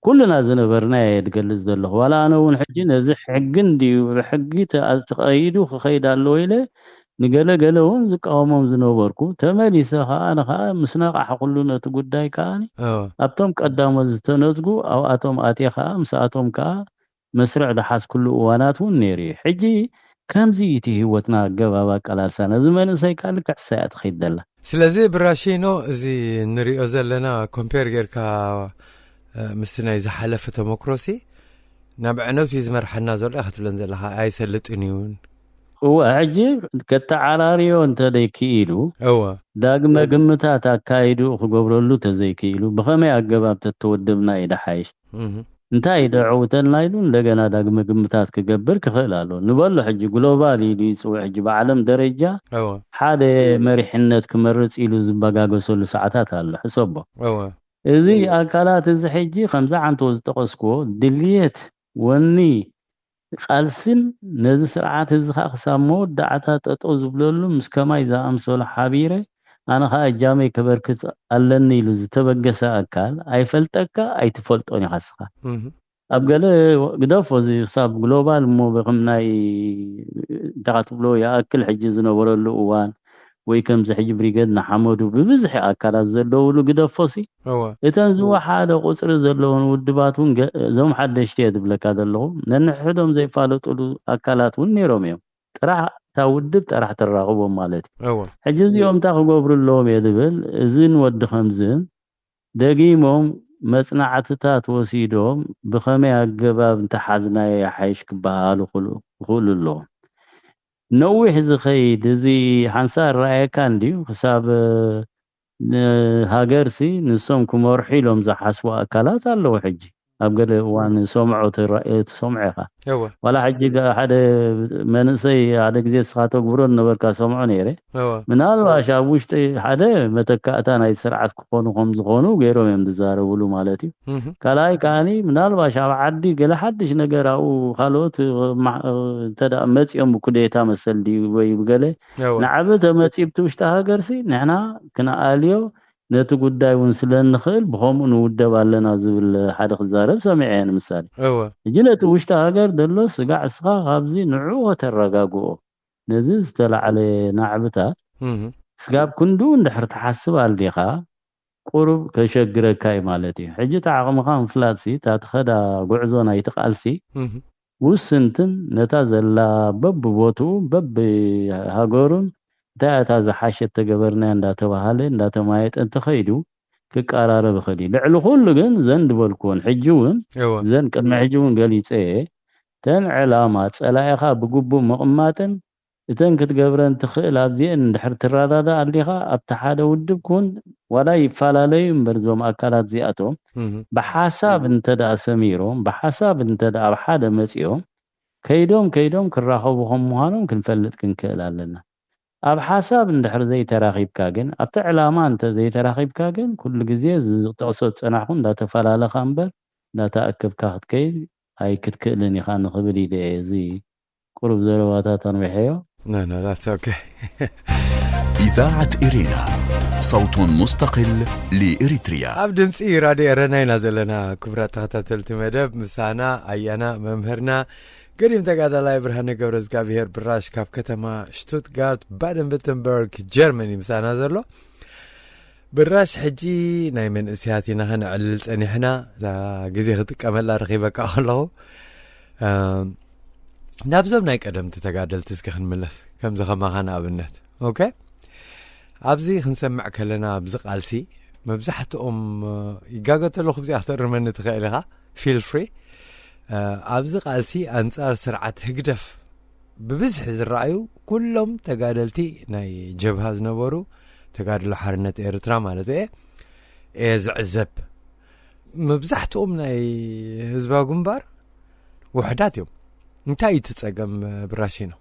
ኩልና ዝነበርና እየ ዝገልጽ ዘለኹ ዋላ ኣነ እውን ሕጂ ነዚ ሕግን ድዩ ብሕጊ ተቐይዱ ክኸይድ ኣለዎ ኢለ ንገለ ገለ እውን ዝቃወሞም ዝነበርኩ ተመሊሰ ከዓ ኣነ ከዓ ምስ ነቓሕኩሉ ነቲ ጉዳይ ከዓ ኣብቶም ቀዳሞት ዝተነፅጉ ኣብኣቶም ኣትየ ከዓ ምስኣቶም ከዓ መስርዕ ዝሓዝኩሉ እዋናት እውን ነይሩ እዩ ሕጂ ከምዚ እቲ ህይወትና ኣገባብ ኣቀላልሳና እዚ መንእሰይ ከዓ ልክዕ ሳያ ትኸይድ ዘላ ስለዚ ብራሺኖ እዚ ንሪኦ ዘለና ኮምፔር ጌርካ ምስቲ ናይ ዝሓለፈ ተመክሮሲ ናብ ዕነውቲ ዝመርሓና ዘሎ ኢኻ ትብለን ዘለኻ ኣይሰልጥን እዩን። እወ፣ ሕጂ ከተዓራርዮ እንተደይክኢሉ እወ ዳግመ ግምታት ኣካይዱ ክገብረሉ ተዘይክኢሉ ብኸመይ ኣገባብ ተተወደብና እዩ ደሓይሽ? እህ። እንታይ ደዕውተልና ኢሉ እንደገና ዳግመ ግምታት ክገብር ክኽእል ኣሎ። ንበሎ ሕጂ ግሎባል ኢሉ ይፅውዕ። ሕጂ ብዓለም ደረጃ እወ ሓደ መሪሕነት ክመርፅ ኢሉ ዝበጋገሰሉ ሰዓታት ኣሎ። ሕሰቦ። እወ እዚ ኣካላት እዚ ሕጂ ከምዚ ዓንቶ ዝጠቐስክዎ ድልየት፣ ወኒ፣ ቃልስን ነዚ ስርዓት እዚ ከዓ ክሳብ መወዳዕታ ጠጠው ዝብለሉ ምስ ከማይ ዝኣምሰሉ ሓቢረ ኣነ ከዓ እጃመይ ከበርክት ኣለኒ ኢሉ ዝተበገሰ ኣካል ኣይፈልጠካ ኣይትፈልጦን ኢኻ ስኻ። እህ። ኣብ ገለ ግደፎ እዚ ክሳብ ግሎባል እሞ ብክም ናይ እንታይ ትብሎ ይኣክል ሕጂ ዝነበረሉ እዋን ወይ ከምዚ ሕጂ ብሪገድ ንሓመዱ ብብዝሒ ኣካላት ዘለውሉ ግደፎ ሲ እወ እተን ዝወሓደ ቁፅሪ ዘለውን ውድባት እውን ገ- እዞም ሓደሽቲ እየ ዝብለካ ዘለኹ ነንሕዶም ዘይፋለጡሉ ኣካላት እውን ነይሮም እዮም። ጥራሕ እታ ውድብ ጥራሕ ተራኽቦም ማለት እዩ። እወ ሕጂ እዚኦም እንታይ ክገብሩ ኣለዎም እየ ዝብል እዝን ወዲ ከምዝን ደጊሞም መፅናዕትታት ወሲዶም ብኸመይ ኣገባብ እንተሓዝናዮ ይሓይሽ ክበሃሉ ክኽእሉ ኣለዎም። ነዊሕ ዝኸይድ እዚ ሓንሳእ ረኣየካ እንድዩ ክሳብ ንሃገርሲ ንሶም ክመርሑ ኢሎም ዝሓስቡ ኣካላት ኣለዉ። ሕጂ ኣብ ገለ እዋን ሰምዖ ትሰምዖ ኢኻ። እወ ዋላ ሕጂ ሓደ መንእሰይ ሓደ ግዜ ስኻ ተግብሮ ነበርካ ሰምዖ ነይረ። እወ ምናልባሽ ኣብ ውሽጢ ሓደ መተካእታ ናይ ስርዓት ክኾኑ ከም ዝኾኑ ገይሮም እዮም ዝዛረብሉ ማለት እዩ። እህ። ካልኣይ ከዓኒ ምናልባሽ ኣብ ዓዲ ገለ ሓድሽ ነገር ኣብኡ ካልኦት ማ- እንተ ደኣ መፂኦም ብኩዴታ መሰል ድዩ ወይ ብገለ እወ ንዓቢ ተመፂእ ብቲ ውሽጢ ሃገርሲ ንሕና ክንኣልዮ ነቲ ጉዳይ እውን ስለ እንኽእል ብኸምኡ ንውደብ ኣለና ዝብል ሓደ ክዛረብ ሰሚዐ እየ ንምሳሌ። እወ ሕጂ ነቲ ውሽጢ ሃገር ዘሎ ስጋዕ እስኻ ካብዚ ንዑ ከተረጋግኦ ነዚ ዝተላዕለ ናዕብታት እህ። ስጋብ ክንዱ እንድሕር ትሓስብ ኣልዲኻ ቁሩብ ከሸግረካ እዩ ማለት እዩ። ሕጂ እቲ ዓቕምኻ ምፍላጥሲ እታ ትኸዳ ጉዕዞ ናይቲ ቃልሲ እህ። ውስንትን ነታ ዘላ በብቦትኡ በብ ሃገሩን እንታይ እታ ዝሓሸት ተገበርናያ እንዳተባሃለ እንዳተማየጠ እንተኸይዱ ክቀራረብ ይኽእል እዩ። ልዕሊ ኩሉ ግን ዘን ዝበልኩዎን ሕጂ እውን እወ ዘን ቅድሚ ሕጂ እውን ገሊፀ እየ። ተን ዕላማ ፀላኢኻ ብግቡእ ምቕማጥን እተን ክትገብረን ትኽእል ኣብዚአን እንድሕር ትረዳዳእ ኣሊኻ ኣብቲ ሓደ ውድብ ኩን ዋላ ይፈላለዩ እምበር እዞም ኣካላት እዚኣቶም እህ። ብሓሳብ እንተ ደኣ ሰሚሮም ብሓሳብ እንተ ደኣ ኣብ ሓደ መፂኦም ከይዶም ከይዶም ክራኸቡ ከም ምዃኖም ክንፈልጥ ክንክእል ኣለና። ኣብ ሓሳብ እንድሕር ዘይተራኺብካ ግን ኣብቲ ዕላማ እንተ ዘይተራኺብካ ግን ኩሉ ግዜ እዚ ዝጠቕሶ ዝፀናሕኩ እንዳተፈላለኻ እምበር እንዳተኣከብካ ክትከይድ ኣይክትክእልን ኢኻ ንኽብል ኢለ እየ እዚ ቁሩብ ዘረባታት ኣንዊሐዮ። No, no, that's okay. إذاعة إرينا، صوت مستقل لإريتريا. ኣብ ድምፂ ራድዮ ኤረና ኢና ዘለና። ክቡራት ተኸታተልቲ መደብ ምሳና ኣያና መምህርና ገዲም ተጋዳላይ ብርሃነ ገብረ እግዚኣብሔር ብራሽ ካብ ከተማ ሽቱትጋርት ባደን ቨርተንበርግ ጀርመኒ ምሳና ዘሎ። ብራሽ ሕጂ ናይ መንእስያት ኢና ከነዕልል ጸኒሕና። እዛ ግዜ ክጥቀመላ ረኺበካ ከለኹ ናብዞም ናይ ቀደምቲ ተጋደልቲ እስኪ ክንምለስ፣ ከምዚ ከማኻ ንኣብነት። ኦኬ፣ ኣብዚ ክንሰምዕ ከለና ኣብዚ ቃልሲ መብዛሕትኦም ይጋገ ተለኹ ብዚኣ ክትእርመኒ ትኽእል ኢኻ፣ ፊል ፍሪ። ኣብዚ ቃልሲ ኣንጻር ስርዓት ህግደፍ ብብዝሒ ዝረኣዩ ኩሎም ተጋደልቲ ናይ ጀብሃ ዝነበሩ፣ ተጋድሎ ሓርነት ኤርትራ ማለት እየ፣ እየ ዝዕዘብ። መብዛሕትኦም ናይ ህዝባዊ ግንባር ውሕዳት እዮም። እንታይ እዩ እቲ ጸገም ብራሺኖ?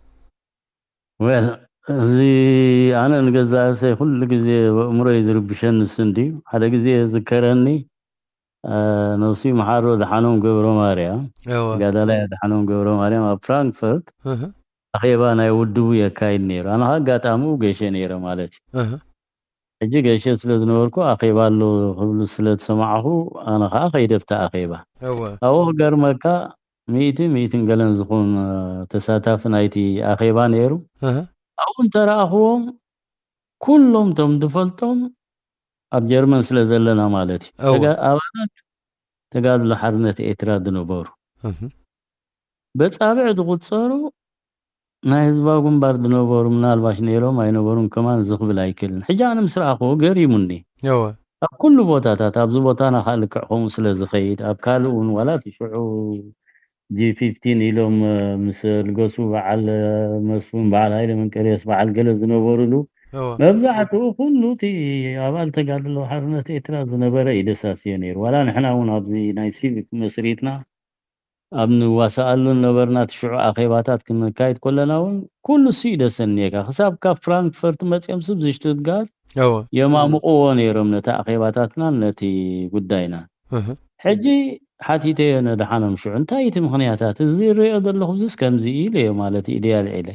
ወል፣ እዚ ኣነ ንገዛእ ርእሰይ ኩሉ ግዜ ኣእምሮይ ዝርብሸኒ እሱ እንድዩ። ሓደ ግዜ ዝከረኒ ነብሱ ይምሓሮ ኣድሓኖም ገብረማርያም፣ ተጋዳላይ ኣድሓኖም ገብረማርያም ኣብ ፍራንክፈርት ኣኼባ ናይ ውድቡ የካይድ ነይሩ። ኣነ ከዓ ኣጋጣሚኡ ገሸ ነይረ ማለት እዩ። ሕጂ ገሸ ስለ ዝነበርኩ ኣኼባ ኣሎ ክብሉ ስለ ዝሰማዕኹ ኣነ ከዓ ከይደ ኣብቲ ኣኼባ። ኣብኡ ክገርመካ ሚእቲ ሚእትን ገለን ዝኹን ተሳታፊ ናይቲ ኣኼባ ነይሩ። ኣብኡ እንተረኣኽዎም ኩሎም እቶም ዝፈልጦም ኣብ ጀርመን ስለ ዘለና ማለት እዩ። ኣባላት ተጋድሎ ሓርነት ኤርትራ ዝነበሩ በጻብዕ ዝቑጸሩ ናይ ህዝባዊ ግንባር ዝነበሩ ምናልባሽ ነይሮም ኣይነበሩን ከማን ዝኽብል ኣይክእልን። ሕጂ ኣነ ምስ ረኣኽዎ ገሪሙኒ። ኣብ ኩሉ ቦታታት ኣብዚ ቦታና ከዓ ልክዕ ከምኡ ስለ ዝኸይድ ኣብ ካልእ እውን ዋላ እቲ ሽዑ ጂ ፊፍቲን ኢሎም ምስ ልገሱ በዓል መስፍን በዓል ሃይለ መንቀርዮስ በዓል ገለ ዝነበሩሉ መብዛሕትኡ ኩሉ እቲ ኣባል ተጋድሎ ሓርነት ኤርትራ ዝነበረ እዩ ደሳስዮ ነይሩ። ዋላ ንሕና እውን ኣብዚ ናይ ሲቪክ መስሪትና ኣብ ንዋሳኣሉ ነበርና። እቲ ሽዑ ኣኼባታት ክንካይድ ከለና እውን ኩሉ እሱ እዩ ደሰንየካ። ክሳብ ካብ ፍራንክፈርት መፅኦም ስብ ዝሽቱትጋርት የማምቕዎ ነይሮም ነቲ ኣኼባታትናን ነቲ ጉዳይና። ሕጂ ሓቲተዮ ነድሓኖም ሽዑ እንታይ እቲ ምኽንያታት እዚ ዝሪኦ ዘለኹ ብዙስ ከምዚ ኢለዮ ማለት ኢድያ ልዒለ።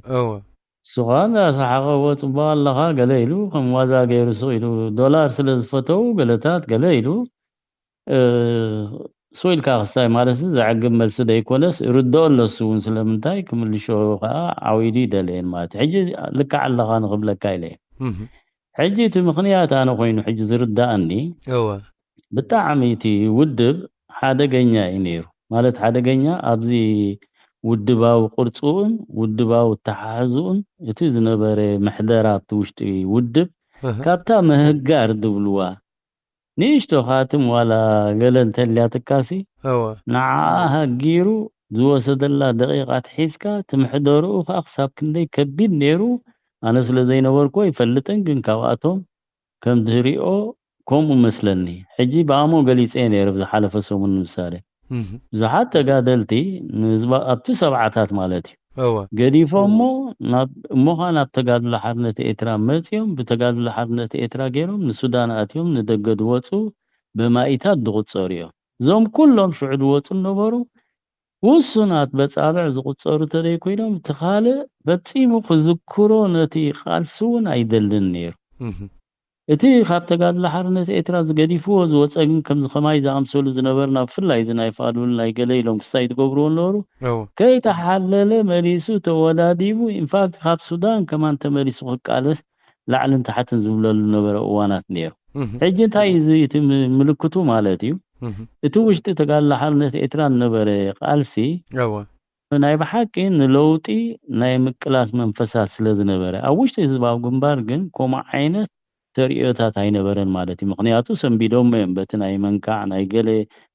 እሱ ኸዓ እንዳሰሓቐ እዎ ፅቡቕ ኣለኻ ገለ ኢሉ ከም ዋዛ ገይሩ ስቕ ኢሉ ዶላር ስለ ዝፈተው ገለታት ገለ ኢሉ ስቕ ኢልካ ክስታይ ማለት ዘዕግብ መልሲ ዘይኮነስ ርድኦ ኣለሱ እውን ስለምንታይ ክምልሾ ከዓ ዓው ኢሉ ይደለየን ማለት እዩ። ሕጂ ልክዕ ኣለኻ ንኽብለካ ኢለ ሕጂ እቲ ምኽንያት ኣነ ኮይኑ ሕጂ ዝርዳእኒ ብጣዕሚ እቲ ውድብ ሓደገኛ እዩ ነይሩ። ማለት ሓደገኛ ኣብዚ ውድባዊ ቅርፅኡን ውድባዊ ኣተሓሕዝኡን እቲ ዝነበረ ምሕደራ ኣብቲ ውሽጢ ውድብ ካብታ ምህጋር ዝብልዋ ንእሽቶ ካትም ዋላ ገለ እንተልያትካሲ ንዓኣ ሃጊሩ ዝወሰደላ ደቂቓት ሒዝካ እቲ ምሕደርኡ ከዓ ክሳብ ክንደይ ከቢድ ነይሩ። ኣነ ስለ ዘይነበርኩ ይፈልጥን ግን ካብኣቶም ከም ድህሪኦ ከምኡ መስለኒ። ሕጂ ብኣሞ ገሊፀ ነይረ ብዝሓለፈ ሰሙን ንምሳሌ ብዙሓት ተጋደልቲ ንህዝባ ኣብቲ ሰብዓታት ማለት እዩ ገዲፎሞ እሞ ከዓ ናብ ተጋድሎ ሓርነት ኤርትራ መፂኦም ብተጋድሎ ሓርነት ኤርትራ ገይሮም ንሱዳን ኣትዮም ንደገ ዝወፁ ብማኢታት ዝቁፀሩ እዮም። እዞም ኩሎም ሽዑ ዝወፁ ነበሩ ውሱናት በፃብዕ ዝቁፀሩ ተደይ ኮይኖም እቲ ካልእ ፈፂሙ ክዝክሮ ነቲ ቃልሲ እውን ኣይደልን ነይሩ። እቲ ካብ ተጋድሎ ሓርነት ኤርትራ ዝገዲፍዎ ዝወፀ ግን ከምዚ ከማይ ዝኣምሰሉ ዝነበርና ብፍላይ እዚ ናይ ፋዱል ናይ ገለ ኢሎም ክስታይ ዝገብርዎ ነበሩ ከይተሓለለ መሊሱ ተወዳዲቡ ኢንፋክት ካብ ሱዳን ከማን ተመሊሱ ክቃለስ ላዕልን ታሕትን ዝብለሉ ነበረ እዋናት ነይሩ። ሕጂ እንታይ እዩ እዚ እቲ ምልክቱ ማለት እዩ? እቲ ውሽጢ ተጋድሎ ሓርነት ኤርትራ ዝነበረ ቃልሲ ናይ ብሓቂ ንለውጢ ናይ ምቅላስ መንፈሳት ስለ ዝነበረ ኣብ ውሽጢ ህዝባዊ ግንባር ግን ከምኡ ዓይነት ተርእዮታት ኣይነበረን ማለት እዩ። ምክንያቱ ሰንቢዶሞ እዮም በቲ ናይ መንካዕ ናይ ገለ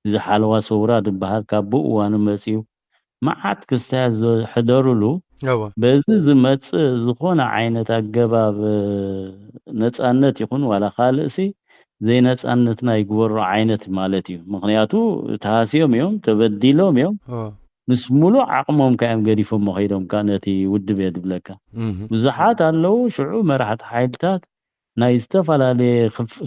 ዝሓለዋ ሰውራ ዝበሃል ካብ ብኡ እዋኑ መፅዩ መዓት ክስታያት ዘሕደሩሉ በዚ ዝመፅእ ዝኾነ ዓይነት ኣገባብ ነፃነት ይኹን ዋላ ካልእሲ ዘይነፃነትና ይግበሮ ዓይነት ማለት እዩ። ምክንያቱ ተሃስዮም እዮም፣ ተበዲሎም እዮም። ምስ ሙሉእ ዓቕሞም ከ እዮም ገዲፎሞ ከይዶም ከ ነቲ ውድብ እየ ዝብለካ። ብዙሓት ኣለዉ ሽዑ መራሕቲ ሓይልታት ናይ ዝተፈላለየ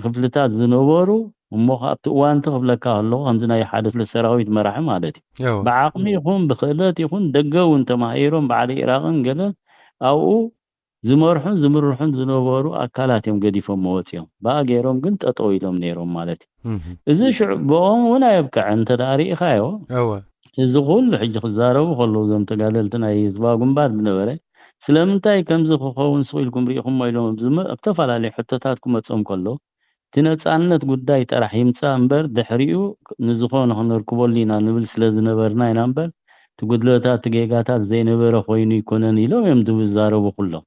ክፍልታት ዝነበሩ እሞ ከ ኣብቲ እዋንቲ ክብለካ ከለኹ ከምዚ ናይ ሓደ ክፍለ ሰራዊት መራሒ ማለት እዩ ብዓቕሚ ይኹን ብክእለት ይኹን ደገ እውን ተማሂሮም በዓል ኢራቕን ገለን ኣብኡ ዝመርሑን ዝምርሑን ዝነበሩ ኣካላት እዮም ገዲፎም መወፂኦም ብኣ ገይሮም ግን ጠጠው ኢሎም ነይሮም ማለት እዩ። እዚ ሽዑ ብኦም እውን ኣየብቅዐ እንተ ደኣ ርኢኻዮ እዚ ኩሉ ሕጂ ክዛረቡ ከለዉ እዞም ተጋደልቲ ናይ ህዝባዊ ግንባር ዝነበረ ስለምንታይ ከምዚ ክኸውን ስቕ ኢልኩም ርኢኹሞ ኢሎም ኣብ ዝተፈላለዩ ሕቶታት ክመፅኦም ከሎ እቲ ነፃነት ጉዳይ ጥራሕ ይምፃእ እምበር ድሕሪኡ ንዝኾነ ክነርክበሉ ኢና ንብል ስለ ዝነበርና ኢና እምበር እቲ ጉድለታት እቲ ጌጋታት ዘይነበረ ኮይኑ ይኮነን ኢሎም እዮም ዝዛረቡ ኩሎም።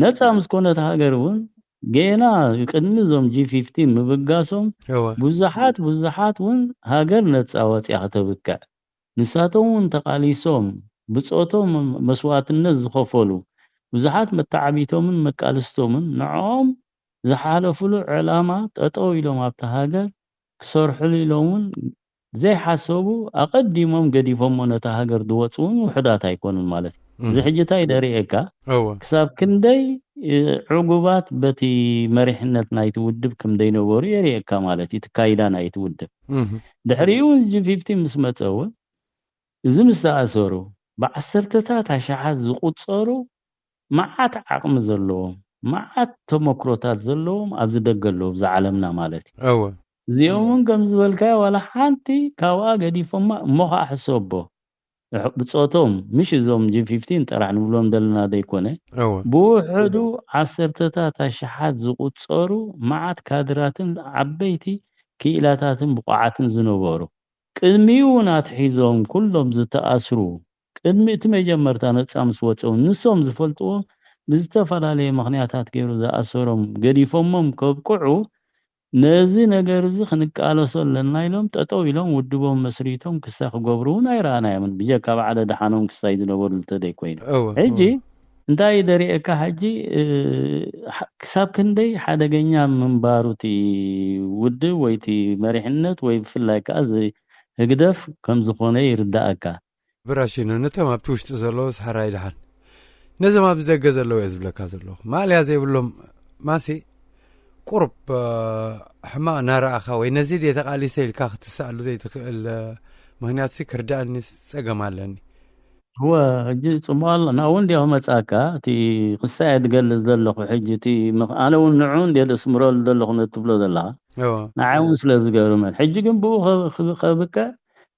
ነፃ ምስ ኮነት ሃገር እውን ጌና ቅድሚ እዞም ጂ ፊፍቲን ምብጋሶም ብዙሓት ብዙሓት እውን ሃገር ነፃ ወፂኣ ከተብቅዕ ንሳቶም እውን ተቓሊሶም ብፆቶም መስዋእትነት ዝኸፈሉ ብዙሓት መተዓቢቶምን መቃልስቶምን ንዕኦም ዝሓለፉሉ ዕላማ ጠጠው ኢሎም ኣብታ ሃገር ክሰርሕሉ ኢሎም እውን ዘይሓሰቡ ኣቐዲሞም ገዲፎሞ ነታ ሃገር ዝወፁ እውን ውሑዳት ኣይኮኑን ማለት እዩ። እዚ ሕጂ እንታይ ደርእየካ ክሳብ ክንደይ ዕጉባት በቲ መሪሕነት ናይቲ ውድብ ከም ዘይነበሩ የርእየካ ማለት እዩ። እቲ ካይዳ ናይቲ ውድብ ድሕሪኡ እውን ጂ ፊፍቲ ምስ መፀ እውን እዚ ምስ ተኣሰሩ ብዓሰርተታት ኣሽሓት ዝቁፀሩ መዓት ዓቕሚ ዘለዎም መዓት ተመክሮታት ዘለዎም ኣብዚ ደገ ኣለዉ ብዛ ዓለምና ማለት እዩ። እዚኦም እውን ከም ዝበልካዮ ዋላ ሓንቲ ካብኣ ገዲፎማ እሞ ከዓ ሕሰቦ ብፆቶም ምሽ እዞም ጂ ፊፍቲን ጥራሕ ንብሎም ዘለና ዘይኮነ ብውሕዱ ዓሰርተታት ኣሽሓት ዝቁፀሩ መዓት ካድራትን ዓበይቲ ክኢላታትን ብቑዓትን ዝነበሩ ቅድሚኡ እውን ኣትሒዞም ኩሎም ዝተኣስሩ ቅድሚ እቲ መጀመርታ ነፃ ምስ ወፀው ንሶም ዝፈልጥዎ ብዝተፈላለየ ምኽንያታት ገይሩ ዝኣሰሮም ገዲፎሞም ከብቅዑ ነዚ ነገር እዚ ክንቃለሶ ኣለና ኢሎም ጠጠው ኢሎም ውድቦም መስሪቶም ክሳይ ክገብሩ እውን ኣይረኣናዮምን፣ ብጀካ ባዕለ ደሓኖም ክሳይ ዝነበሩ እንተደይኮይኑ። ሕጂ እንታይ ደሪኤካ ሕጂ? ክሳብ ክንደይ ሓደገኛ ምንባሩ እቲ ውድብ ወይ እቲ መሪሕነት ወይ ብፍላይ ከዓ እዚ ህግደፍ ከም ዝኾነ ይርዳእካ። ብራሽኖ ነቶም ኣብቲ ውሽጢ ዘለዉ ስሓራይ ደሓን ነዞም ኣብዚ ደገ ዘለዉ እየ ዝብለካ ዘለኹ። ማእለያ ዘይብሎም ማሲ ቁሩብ ሕማቕ እናረኣኻ ወይ ነዚ ድየ ተቓሊሰ ኢልካ ክትስኣሉ ዘይትኽእል ምኽንያት ሲ ክርዳእኒ ጸገም ኣለኒ። እወ ሕጂ ጽቡቕ ኣሎ ናብኡ እንዲያ ክመጻካ እቲ ክሳየ ዝገልጽ ዘለኹ ሕጂ እቲ ኣነ እውን ንዑ እንዲየ ደስምረሉ ዘለኹ ነትብሎ ዘለኻ ንዓይ እውን ስለ ዝገርመን ሕጂ ግን ብኡ ከብቅዕ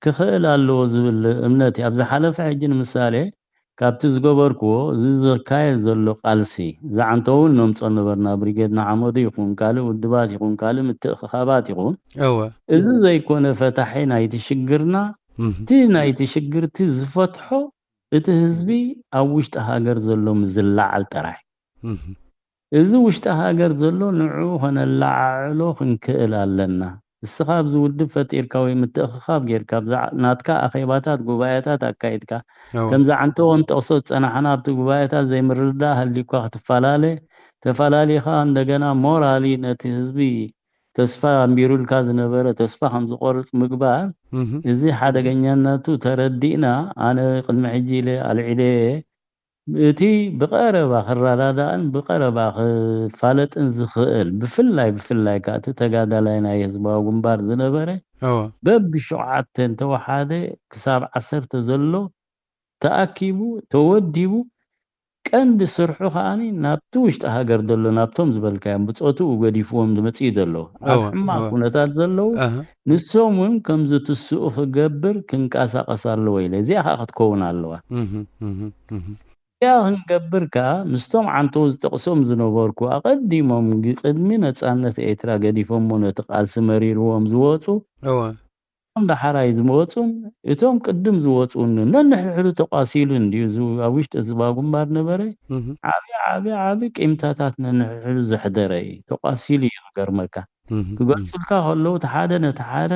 ክኽእል ኣለዎ ዝብል እምነት እዩ። ኣብ ዝሓለፈ ሕጂ ንምሳሌ ካብቲ ዝገበርክዎ እዚ ዝካየድ ዘሎ ቃልሲ ዝዓንተውን ነምጾ ነበርና ብሪጌድ ንሓመዱ ይኹን ካልእ ውድባት ይኹን ካልእ ምትእኽኻባት ይኹን እዚ ዘይኮነ ፈታሒ ናይቲ ሽግርና እቲ ናይቲ ሽግርቲ ዝፈትሖ እቲ ህዝቢ ኣብ ውሽጢ ሃገር ዘሎ ምዝላዓል ጥራይ እዚ ውሽጢ ሃገር ዘሎ ንዕኡ ከነለዓዕሎ ክንክእል ኣለና። እስኻ ኣብዚ ውድብ ፈጢርካ ወይ ምትእኽኻብ ጌርካ ናትካ ኣኼባታት ጉባኤታት ኣካይድካ ከምዚ ዓንተዎ ንጠቕሶ ዝጸናሕና ኣብቲ ጉባኤታት ዘይምርድዳእ ሃልዩካ ክትፈላለ ተፈላሊኻ እንደገና ሞራሊ ነቲ ህዝቢ ተስፋ ኣንቢሩልካ ዝነበረ ተስፋ ከም ዝቆርጽ ምግባር እዚ ሓደገኛነቱ ተረዲእና ኣነ ቅድሚ ሕጂ ኢለ ኣልዒለየ እቲ ብቐረባ ክረዳዳእን ብቐረባ ክፋለጥን ዝኽእል ብፍላይ ብፍላይ ከዓ እቲ ተጋዳላይ ናይ ህዝባዊ ግንባር ዝነበረ በብሸውዓተ እንተወሓደ ክሳብ ዓሰርተ ዘሎ ተኣኪቡ ተወዲቡ ቀንዲ ስርሑ ከዓኒ ናብቲ ውሽጢ ሃገር ዘሎ ናብቶም ዝበልካዮም ብፆትኡ ገዲፍዎም ዝመፅኡ ዘለዉ ኣብ ሕማቅ ኩነታት ዘለዉ ንሶም እውን ከምዚ ትስኡ ክገብር ክንቀሳቀስ ኣለዎ ኢለ እዚኣ ከዓ ክትከውን ኣለዋ እዚኣ ክንገብር ከዓ ምስቶም ዓንተው ዝጠቅሶም ዝነበርኩ ኣቀዲሞም ቅድሚ ነፃነት ኤርትራ ገዲፎሞ ነቲ ቃልሲ መሪርዎም ዝወፁ እቶም ዳሕራይ ዝመፁን እቶም ቅድም ዝወፁን ነንሕድሕዱ ተቋሲሉ እንድዩ ኣብ ውሽጢ ዝባ ግንባር ነበረ ዓብዪ ዓብዪ ዓብዪ ቂምታታት ነንሕድሕዱ ዘሕደረ እዩ ተቋሲሉ እዩ ክገርመካ ክገልፁልካ ከለዉ እቲ ሓደ ነቲ ሓደ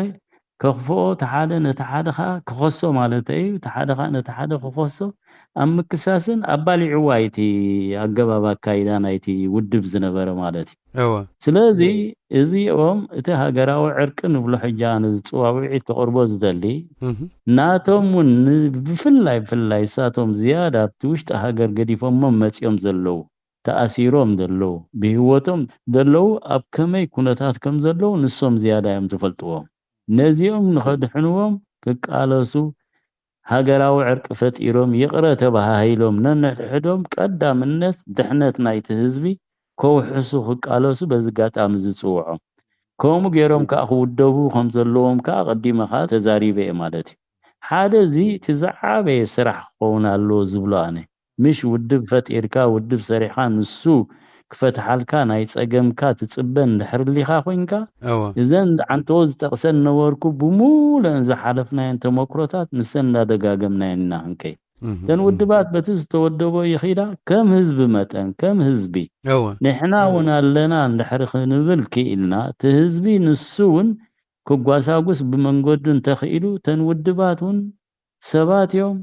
ከኽፍኦ እቲ ሓደ ነቲ ሓደ ከዓ ክኸሶ ማለት እዩ እቲ ሓደ ከዓ ነቲ ሓደ ክኸሶ ኣብ ምክሳስን ኣባሊዕዋ እቲ ኣገባብ ኣካይዳ ናይቲ ውድብ ዝነበረ ማለት እዩ ስለዚ እዚኦም እቲ ሃገራዊ ዕርቂ ንብሎ ሕጂ ኣነ ዝፅዋውዒት ክቕርቦ ዝደሊ ናቶም እውን ብፍላይ ብፍላይ እሳቶም ዝያዳ ኣብቲ ውሽጢ ሃገር ገዲፎሞም መፂኦም ዘለዉ ተኣሲሮም ዘለዉ ብህወቶም ዘለዉ ኣብ ከመይ ኩነታት ከም ዘለዉ ንሶም ዝያዳ እዮም ዝፈልጥዎም ነዚኦም ንኸድሕንዎም ክቃለሱ ሃገራዊ ዕርቂ ፈጢሮም ይቕረ ተባሃሂሎም ነንሕድሕዶም ቀዳምነት ድሕነት ናይቲ ህዝቢ ከውሕሱ ክቃለሱ በዚ ጋጣሚ ዝፅውዖም ከምኡ ገይሮም ከዓ ክውደቡ ከም ዘለዎም ከዓ ቀዲመ ከዓ ተዛሪበ እየ ማለት እዩ ሓደ እዚ እቲ ዝዓበየ ስራሕ ክኸውን ኣለዎ ዝብሎ ኣነ ምሽ ውድብ ፈጢርካ ውድብ ሰሪሕካ ንሱ ክፈትሓልካ ናይ ጸገምካ ትጽበ እንድሕር ሊኻ ኮይንካ እወ እዘን ዓንተዎ ዝጠቕሰን ነበርኩ ብሙሉእን ዝሓለፍናየን ተመክሮታት ንሰን እንዳደጋገምናየን ኢና ክንከይድ እም፣ እተን እም። ውድባት በቲ ዝተወደቦ ይኺዳ ከም ህዝቢ መጠን ከም ህዝቢ እወ ንሕና እውን ኣለና እንድሕሪ ክንብል ክኢልና እቲ ህዝቢ ንሱ እውን ክጓሳጉስ ብመንገዱ እንተኽኢሉ እተን ውድባት እውን ሰባት እዮም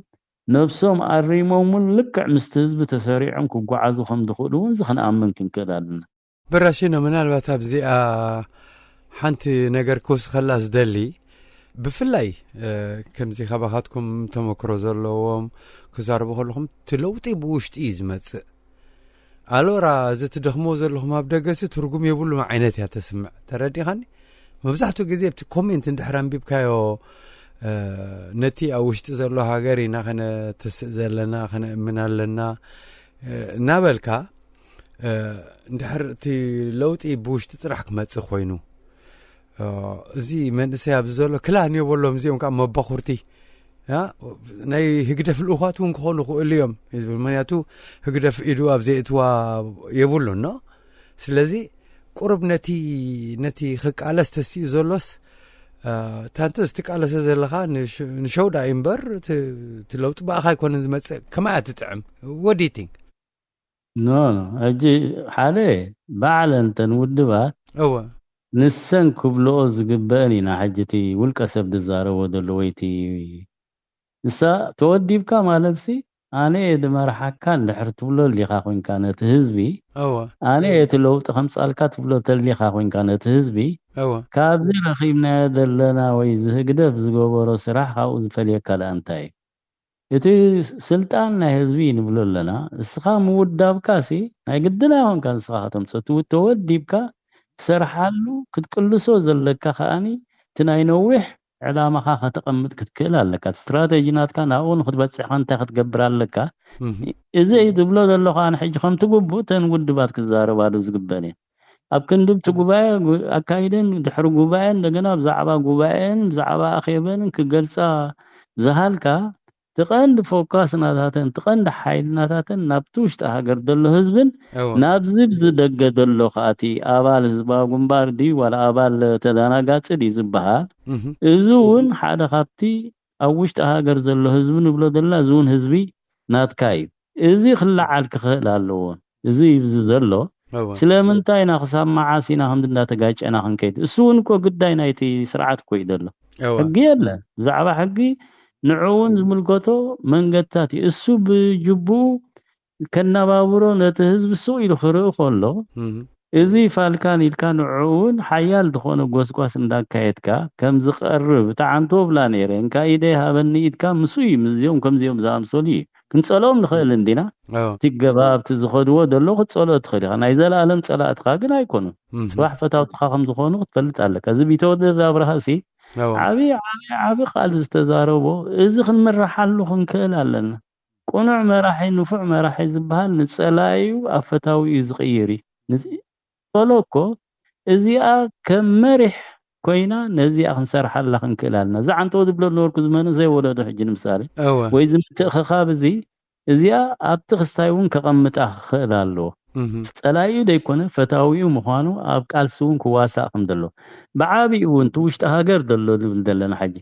ነብሶም ኣሪሞም እውን ልክዕ ምስቲ ህዝቢ ተሰሪዖም ክጓዓዙ ከም ዝኽእሉ እውን እዚ ክንኣምን ክንክእል ኣለና። በራሺኖ ምናልባት ኣብዚኣ ሓንቲ ነገር ክውስኸላ ዝደሊ ብፍላይ ከምዚ ካባኻትኩም ተመክሮ ዘለዎም ክዛረቡ ከለኹም እቲ ለውጢ ብውሽጢ እዩ ዝመፅእ ኣሎራ እዚ ትደኽሞ ዘለኹም ኣብ ደገሲ ትርጉም የብሉም ዓይነት እያ ተስምዕ ተረዲኻኒ መብዛሕትኡ ግዜ ኣብቲ ኮሜንት እንድሕር ኣንቢብካዮ ነቲ ኣብ ውሽጢ ዘሎ ሃገር ኢና ከነተስእ ዘለና ከነእምን ኣለና እናበልካ እንድሕር እቲ ለውጢ ብውሽጢ ጥራሕ ክመፅእ ኮይኑ እዚ መንእሰይ ኣብዚ ዘሎ ክላን የበሎም እዚኦም ከዓ መባኹርቲ ናይ ህግደፍ ልኡኻት እውን ክኾኑ ክእሉ እዮም ዝብል ምክንያቱ ህግደፍ ኢዱ ኣብ ዘእትዋ የብሉን ኖ ስለዚ ቁሩብ ነቲ ነቲ ክቃለስ ተስኡ ዘሎስ ታንተ ዝትቃለሰ ዘለኻ ንሸውዳ እዩ እምበር እቲ ለውጢ ብኣኻ ኣይኮነን ዝመፅእ ከማይ ትጥዕም ወዲቲንግ ኖ ኖ ሕጂ ሓደ ባዕለን ተን ውድባት እወ ንሰን ክብልኦ ዝግበአን ኢና። ሕጂ እቲ ውልቀ ሰብ ዝዛረቦ ዘሎ ወይ እቲ ንሳ ተወዲብካ ማለት ሲ ኣነ እየ ዝመርሓካ እንድሕር ትብሎ ኣሊኻ ኮንካ ነቲ ህዝቢ እወ ኣነ እየ እቲ ለውጢ ከምፃልካ ትብሎ ተሊኻ ኮንካ ነቲ ህዝቢ እወ ካብዚ ረኺብናዮ ዘለና ወይ እዚ ህግደፍ ዝገበሮ ስራሕ ካብኡ ዝፈልየካ ደኣ እንታይ እዩ? እቲ ስልጣን ናይ ህዝቢ እዩ ንብሎ ኣለና። እስኻ ምውዳብካ ሲ ናይ ግድን ኣይኮንካ ንስኻ ከተምፅኦ። እቲ ተወዲብካ ትሰርሓሉ ክትቅልሶ ዘለካ ከኣኒ እቲ ናይ ነዊሕ ዕላማኻ ከተቐምጥ ክትክእል ኣለካ። እቲ ስትራተጂ ናትካ ናብኡ ንክትበፅሕ ከ እንታይ ክትገብር ኣለካ? እህ፣ እዚ እዩ ዝብሎ ዘለኹ ኣነ ሕጂ ከምቲ ግቡእ እተን ውድባት ክዛረባሉ ዝግበአን እየን። ኣብ ክንዲ እቲ ጉባኤ ጉ- ኣካይደን ድሕሪ ጉባኤ እንደገና ብዛዕባ ጉባኤን ብዛዕባ ኣኼበንን ክገልፃ ዝሃልካ እቲ ቀንዲ ፎካስ ናታተን እቲ ቀንዲ ሓይሊ ናታተን ናብቲ ውሽጢ ሃገር ዘሎ ህዝብን እወ ናብዚ ብዝደገ ዘሎ ከኣቲ ኣባል ህዝባዊ ግንባር ድዩ ዋላ ኣባል ተደናጋፂ ድዩ ዝበሃል እህ፣ እዚ እውን ሓደ ካብቲ ኣብ ውሽጢ ሃገር ዘሎ ህዝቢ ንብሎ ዘለና እዚ እውን ህዝቢ ናትካ እዩ። እዚ ክለዓል ክኽእል ኣለዎ። እዚ እዩ እዚ ዘሎ እወ ስለምንታይ ኢና ክሳብ መዓስ ኢና ከምዚ እንዳተጋጨና ክንከይድ? እሱ እውን እኮ ግዳይ ናይቲ ስርዓት እኮ እዩ ዘሎ። እወ ሕጊ የለን። ብዛዕባ ሕጊ ንዕኡ እውን ዝምልከቶ መንገድታት እዩ። እሱ ብጅቡኡ ከነባብሮ ነቲ ህዝቢ ሱቕ ኢሉ ክርኢ ከሎ እህ፣ እዚ ፋልካን ኢልካ ንዕኡ እውን ሓያል ዝኾነ ጎስጓስ እንዳካየድካ ከም ዝቐርብ እታ ዓንቶ ብላ ነይረ እንካ ኢደይ ሃበኒ ኢድካ ምስ እዩ ምስዚኦም ከምዚኦም ዝኣምሰሉ እዩ ክንጸልኦም ንኽእል እንዲና እወ እቲ ገባብቲ ዝኸድዎ ዘሎ ክትጸልኦ ትኽእል ኢኻ ናይ ዘለኣለም ጸላእትኻ ግን ኣይኮኑን እህ፣ ጽባሕ ፈታውትኻ ከም ዝኾኑ ክትፈልጥ ኣለካ እዚ ቢተወደድ ኣብርሃ ሲ እወ ዓብዪ ዓብዪ ዓብዪ ቃል ዝተዛረቦ እዚ ክንምርሓሉ ክንክእል ኣለና ቅኑዕ መራሒ ንፉዕ መራሒ ዝበሃል ንጸላኢኡ ኣብ ፈታዊ እዩ ዝቕይር እዩ ንጸሎ እኮ እዚኣ ከም መሪሕ ኮይና ነዚኣ ክንሰርሓላ ክንክእል ኣለና እዚ ዓንተው ዝብሎ ነበርኩ ዝመንእሰይ ወለዶ ሕጂ ንምሳሌ እወ ወይ ዝምትእኽኻብ እዚ እዚኣ ኣብቲ ክስታይ እውን ከቐምጣ ክኽእል ኣለዎ እህ፣ ጸላኢኡ ዘይኮነ ፈታዊኡ ምዃኑ ኣብ ቃልሲ እውን ክዋሳእ ከም ዘሎ ብዓብኡ እውን እቲ ውሽጢ ሃገር ዘሎ ንብል ዘለና ሕጂ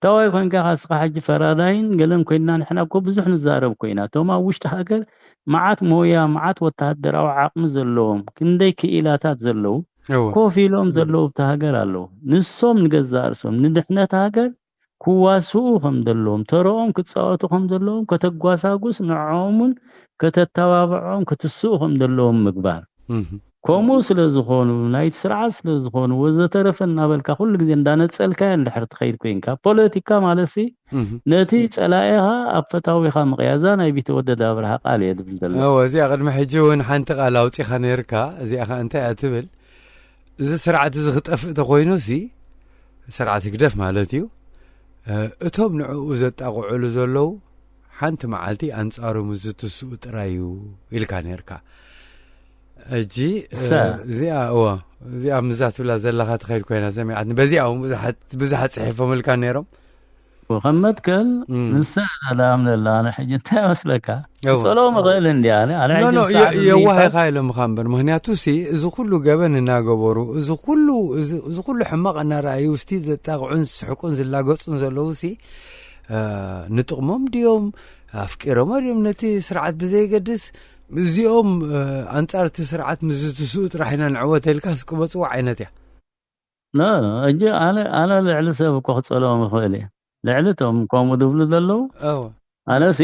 ታዋይ ኮንካ ካስኻ ሕጂ ፈራዳይን ገለን ኮይንና ንሕና እኮ ብዙሕ ንዛረብ ኮይና እቶም ኣብ ውሽጢ ሃገር መዓት ሞያ መዓት ወተሃደራዊ ዓቕሚ ዘለዎም ክንደይ ክኢላታት ዘለዉ እወ ኮፍ ኢሎም ዘለዉ ኣብቲ ሃገር ኣለዉ ንሶም ንገዛእ ርእሶም ንድሕነት ሃገር ክዋስኡ ከም ዘለዎም ተረኦም ክፃወቱ ከም ዘለዎም ከተጓሳጉስ ንዕኦምን ከተተባብዖም ክትስኡ ከም ዘለዎም ምግባር እህ፣ ከምኡ ስለ ዝኾኑ ናይቲ ስርዓት ስለ ዝኾኑ ወዘተረፈ እናበልካ ኩሉ ግዜ እንዳነፀልካዮ እንድሕር ትኸይድ ኮይንካ ፖለቲካ ማለት ሲ እህ። ነቲ ፀላኢኻ ኣብ ፈታዊኻ ምቕያዛ ናይ ቢተወደድ ኣብርሃ ቃል እየ ዝብል ዘሎ እወ እዚኣ ቅድሚ ሕጂ እውን ሓንቲ ቃል ኣውፂኻ ነይርካ እዚኣ ከዓ እንታይ እያ ትብል እዚ ስርዓት እዚ ክጠፍእ ተኮይኑ ሲ ስርዓት ህግደፍ ማለት እዩ እ፣ እቶም ንዕኡ ዘጣቕዕሉ ዘለዉ ሓንቲ መዓልቲ ኣንጻሮም ዝትስኡ ጥራይ እዩ ኢልካ ነርካ ሕጂ እ፣ ሰ- እዚኣ እዋ እዚኣ ምዛ ትብላ ዘለኻ ትኸይድ ኮይና ሰሚዓትኒ በዚኣ እውን ብዙሓት ብዙሓት ፅሒፎምልካ ነይሮም ከም መትከል እም። ንሳ እያ ዘላምለላ ኣነ ሕጂ እንታይ መስለካ እዋ። ጸሎም እኽእል እንዲ ኣነ ኣነ ኖ ሕጂ ኖ ምሳዕ ዝብይካ- የዋህኻ ኢሎም ምኻንበር ምክንያቱ ሲ እዚ ኩሉ ገበን እናገበሩ እዚ ኩሉ እዚ እዚ ኩሉ ሕማቕ እናረኣዩ ውስቲ ዘጣቕዑን ዝስሕቁን ዝላገጹን ዘለዉ ሲ እ፣ ንጥቕሞም ድዮም ኣፍቂሮሞ ድዮም ነቲ ስርዓት ብዘይገድስ እዚኦም እ፣ ኣንጻር እቲ ስርዓት ምስ ዝትስኡ ጥራሕ ኢና ንዕወት ኢልካ ስቅበፅዎ ዓይነት እያ ኖ ኖ፣ ሕጂ ኣነ ኣነ ልዕሊ ሰብ እኮ ክጸልኦም ይኽእል እየ። ልዕሊ እቶም ከምኡ ዝብሉ ዘለዉ እወ ኣነሲ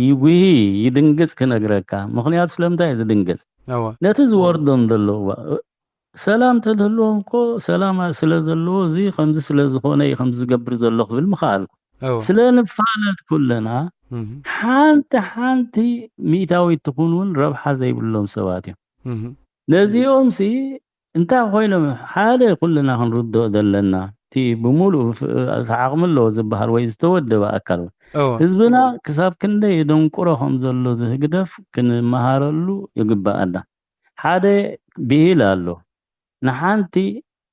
ይጉሂ ይድንግጽ ክነግረካ። ምኽንያቱ ስለምንታይ እየ ዝድንግጽ? እወ ነቲ ዝወርዶም ዘለዉ ሰላም ተልህልዎም እኮ ሰላም ስለ ዘለዎ እዚ ከምዚ ስለ ዝኾነ እዩ ከምዚ ዝገብር ዘሎ ክብል ምኽኣልኩ። እወ ስለ ንፋለጥ ኩልና እህ፣ ሓንቲ ሓንቲ ሚእታዊት ትኹን እውን ረብሓ ዘይብሎም ሰባት እዮም። እህ፣ ነዚኦም ሲ እንታይ ኮይኖም ሓደ ኩልና ክንርድኦ ዘለና እቲ ብምሉእ ፍ- ዓቕሚ ኣለዎ ዝበሃል ወይ ዝተወደበ ኣካል እውን እወ ህዝብና ክሳብ ክንደይ የደንቁሮ ከም ዘሎ እዚ ህግደፍ ክንመሃረሉ ይግበኣና። ሓደ ብሂል ኣሎ ንሓንቲ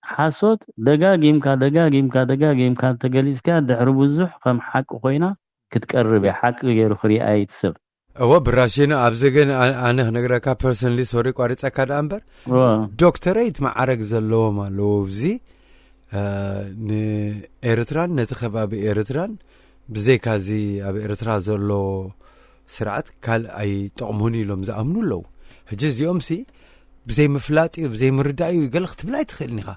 ሓሶት ደጋጊምካ ደጋጊምካ ደጋጊምካ እንተገሊጽካ ድሕሪ ብዙሕ ከም ሓቂ ኮይና ክትቀርብ እያ። ሓቂ ገይሩ ክሪኣ እዩ እቲ ሰብ። እወ ብራሽኑ ኣብዚ ግን ኣ- ኣነ ክነግረካ ፐርሰንሊ ሶሪ ቋሪፀካ ደኣ እምበር እወ። ዶክተረይት ማዕረግ ዘለዎም ኣለዉ ኣብዚ እ፣ ንኤርትራን ነቲ ከባቢ ኤርትራን ብዘይካ እዚ ኣብ ኤርትራ ዘሎ ስርዓት ካልእ ኣይጠቕሙን ኢሎም ዝኣምኑ ኣለዉ ሕጂ እዚኦም ሲ ብዘይ ምፍላጥ እዩ ብዘይ ምርዳእ እዩ ገለ ክትብል ኣይትኽእልን ኢኻ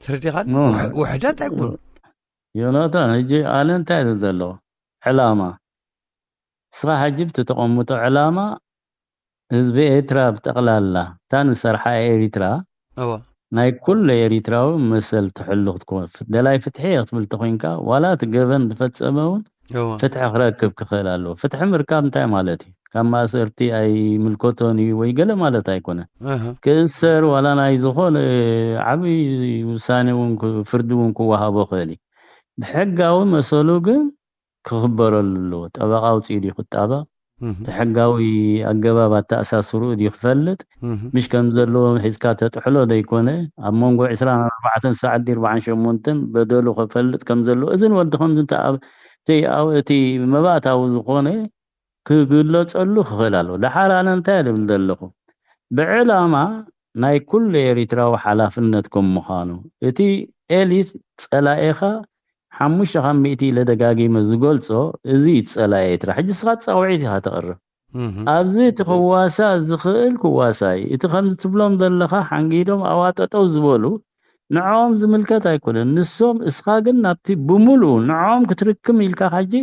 ተረዲኻን ኖ። ውሕ- ውሕደት ኣይኮኑ ዮናታን፣ ሕጂ ኣነ እንታይ ዝብል ዘለኹ ዕላማ፣ እስኻ ሕጂ ብቲ ተቐምጦ ዕላማ ህዝቢ ኤርትራ ብጠቕላላ፣ እታ ንሰርሓ ኤሪትራ እወ ናይ ኩሉ ኤሪትራዊ መሰል ትሕሉ ክትኮን፣ ደላይ ፍትሒ ክትብል ተኮይንካ፣ ዋላ እቲ ገበን ዝፈጸመ እውን እወ ፍትሒ ክረክብ ክኽእል ኣለዎ። ፍትሒ ምርካብ እንታይ ማለት እዩ? ካብ ማእሰርቲ ኣይምልከቶን እዩ ወይ ገለ ማለት ኣይኮነን። እህ ክእሰር ዋላ ናይ ዝኾነ ዓብዪ ውሳኔ እውን ክ- ፍርዲ እውን ክወሃቦ ክእል እዩ። ብሕጋዊ መሰሉ ግን ክኽበረሉ ኣለዎ። ጠበቃ ኣውፅኡ ድዩ ክጣበቅ፣ እህ እቲ ሕጋዊ ኣገባብ ኣተኣሳስርኡ ድዩ ክፈልጥ፣ እህ ምሽ ከም ዘለዎ ሒዝካ ተጥሕሎ ዘይኮነ፣ ኣብ መንጎ ዕስራን ኣርባዕተን ሰዓት ድዩ ኣርባዓን ሸሞንተን በደሉ ክፈልጥ ከም ዘለዎ፣ እዝን ወዲ ከምዚ እንተ ኣብ- እቲ ኣብ- እቲ መባእታዊ ዝኾነ ክግለጸሉ ክኽእል ኣለዎ። ደሓር ኣነ እንታይ ልብል ዘለኹ፣ ብዕላማ ናይ ኩሉ ኤሪትራዊ ሓላፍነት ከም ምዃኑ፣ እቲ ኤሊት ጸላኤኻ ሓሙሽተ ካብ ሚእቲ ኢለ ደጋጊመ ዝገልጾ፣ እዚ እዩ ጸላኢ ኤርትራ። ሕጂ እስኻ ጻውዒት ኢኻ ተቕርብ። እህ ኣብዚ እቲ ክዋሳእ ዝኽእል ክዋሳእ እዩ። እቲ ከምዚ ትብሎም ዘለኻ ሓንጊዶም ኣብኣ ጠጠው ዝበሉ ንዕኦም ዝምልከት ኣይኮነን። ንሶም፣ እስኻ ግን ናብቲ ብምሉኡ ንዕኦም ክትርክም ኢልካ ሕጂ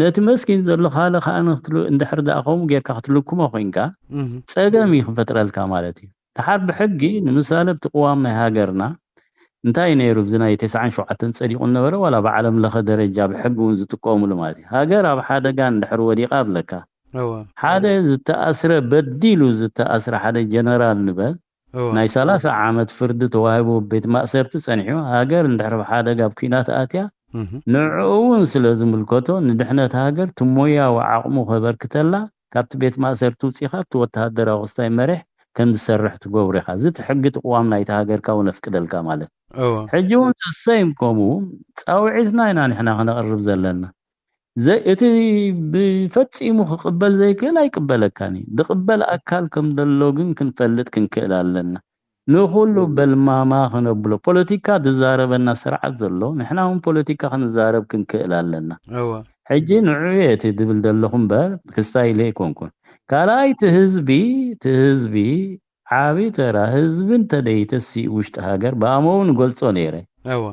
ነቲ መስኪን ዘሎ ካልእ ከኣ ንክትሉ-፣ እንድሕር ደኣ ከምኡ ጌርካ ክትልክሞ ኮይንካ እህ ጸገም እዩ ክፈጥረልካ ማለት እዩ። ደሓር ብሕጊ ንምሳሌ ኣብቲ ቅዋም ናይ ሃገርና እንታይ ነይሩ፣ እዚ ናይ ተስዓን ሸውዓተን ጸዲቑ ነበረ፣ ዋላ ብዓለም ለኸ ደረጃ ብሕጊ እውን ዝጥቀሙሉ ማለት እዩ። ሃገር ኣብ ሓደጋ እንድሕር ወዲቓ ኣብለካ እወ ሓደ ዝተኣስረ፣ በዲሉ ዝተኣስረ ሓደ ጀነራል ንበል፣ እወ ናይ ሰላሳ ዓመት ፍርዲ ተዋሂቡ ኣብ ቤት ማእሰርቲ ጸኒሑ፣ ሃገር እንድሕር ብሓደጋ ኣብ ኲናት ኣትያ፣ እህ ንዕኡ እውን ስለ ዝምልከቶ፣ ንድሕነት ሃገር እቲ ሞያዊ ዓቕሙ ከበርክተላ፣ ካብቲ ቤት ማእሰርቲ ውጺኻ እቲ ወተሃደራዊ ክስታይ መሪሕ ከም ዝሰርሕ ትገብሮ ኢኻ። እዚ እቲ ሕጊ፣ እቲ ቅዋም ናይቲ ሃገርካ እውን ኣፍቅደልካ ማለት። እወ ሕጂ እውን ተሰይም ከምኡ ጻውዒትና ኢና ንሕና ክነቕርብ ዘለና። ዘ-፣ እቲ ብፈጺሙ ክቕበል ዘይክእል ኣይቅበለካን እዩ። ዝቕበል ኣካል ከም ዘሎ ግን ክንፈልጥ ክንክእል ኣለና። ንኹሉ በልማማ ክነብሎ፣ ፖለቲካ ዝዛረበና ስርዓት ዘሎ፣ ንሕና እውን ፖለቲካ ክንዛረብ ክንክእል ኣለና። እወ ሕጂ ንዑ እቲ ዝብል ዘለኹ እምበር ክስታይ ኢለ ኣይኮንኩን። ካልኣይ እቲ ህዝቢ፣ እቲ ህዝቢ ዓቢ ተራ፣ ህዝቢ እንተደይተሲኡ ውሽጢ ሃገር ብኣመው ንገልጾ ነይረ። እወ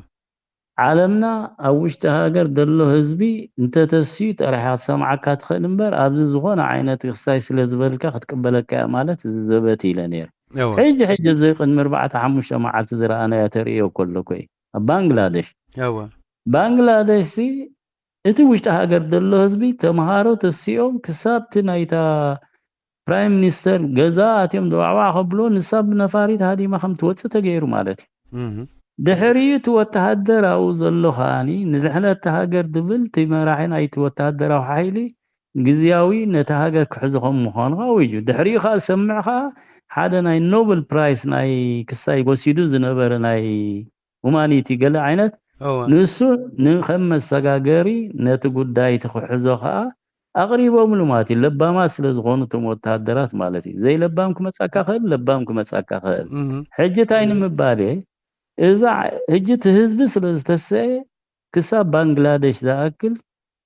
ዓለምና ኣብ ውሽጢ ሃገር ዘሎ ህዝቢ እንተተሲኡ ጥራሕ ክትሰምዓካ ትኽእል እምበር፣ ኣብዚ ዝኾነ ዓይነት ክስታይ ስለ ዝበልካ ክትቅበለካ እያ ማለት እዚ ዘበት ኢለ ነይረ። እወ ሕጂ ሕጂ እዚ ቅድሚ ኣርባዕተ ሓሙሽተ መዓልቲ ዝረኣናዮ ተርእዮ ከሎ እኮ እዩ። ኣብ ባንግላደሽ እወ ባንግላደሽ ሲ እቲ ውሽጢ ሃገር ዘሎ ህዝቢ ተምሃሮ ተሲኦም ክሳብ እቲ ናይታ ፕራይም ሚኒስተር ገዛ ኣትዮም ደዋዕዋዕ ከብሎ ንሳ ብነፋሪት ሃዲማ ከም ትወፅእ ተገይሩ ማለት እዩ። እህ ድሕሪኡ እቲ ወተሃደራዊ ዘሎ ከዓኒ ንድሕነት እቲ ሃገር ዝብል እቲ መራሒ ናይቲ ወተሃደራዊ ሓይሊ ግዝያዊ ነቲ ሃገር ክሕዞ ከም ምዃኑ ኣዊጁ። ድሕሪኡ ከዓ ዝሰምዕ ከዓ ሓደ ናይ ኖብል ፕራይስ ናይ ክሳይ ወሲዱ ዝነበረ ናይ ሁማኒቲ ገለ ዓይነት እወ ንሱ ንከም መሰጋገሪ ነቲ ጉዳይ እቲ ክሕዞ ከዓ ኣቕሪቦምሉ ማለት እዩ። ለባማት ስለ ዝኾኑ እቶም ወተሃደራት ማለት እዩ። ዘይለባም ክመጻካ ክእል፣ ለባም ክመጻካ ክእል። እህ ሕጂ እንታይ ንምባል እየ፣ እዛ ዓ-፣ ሕጂ እቲ ህዝቢ ስለ ዝተሰአ ክሳብ ባንግላደሽ ዝኣክል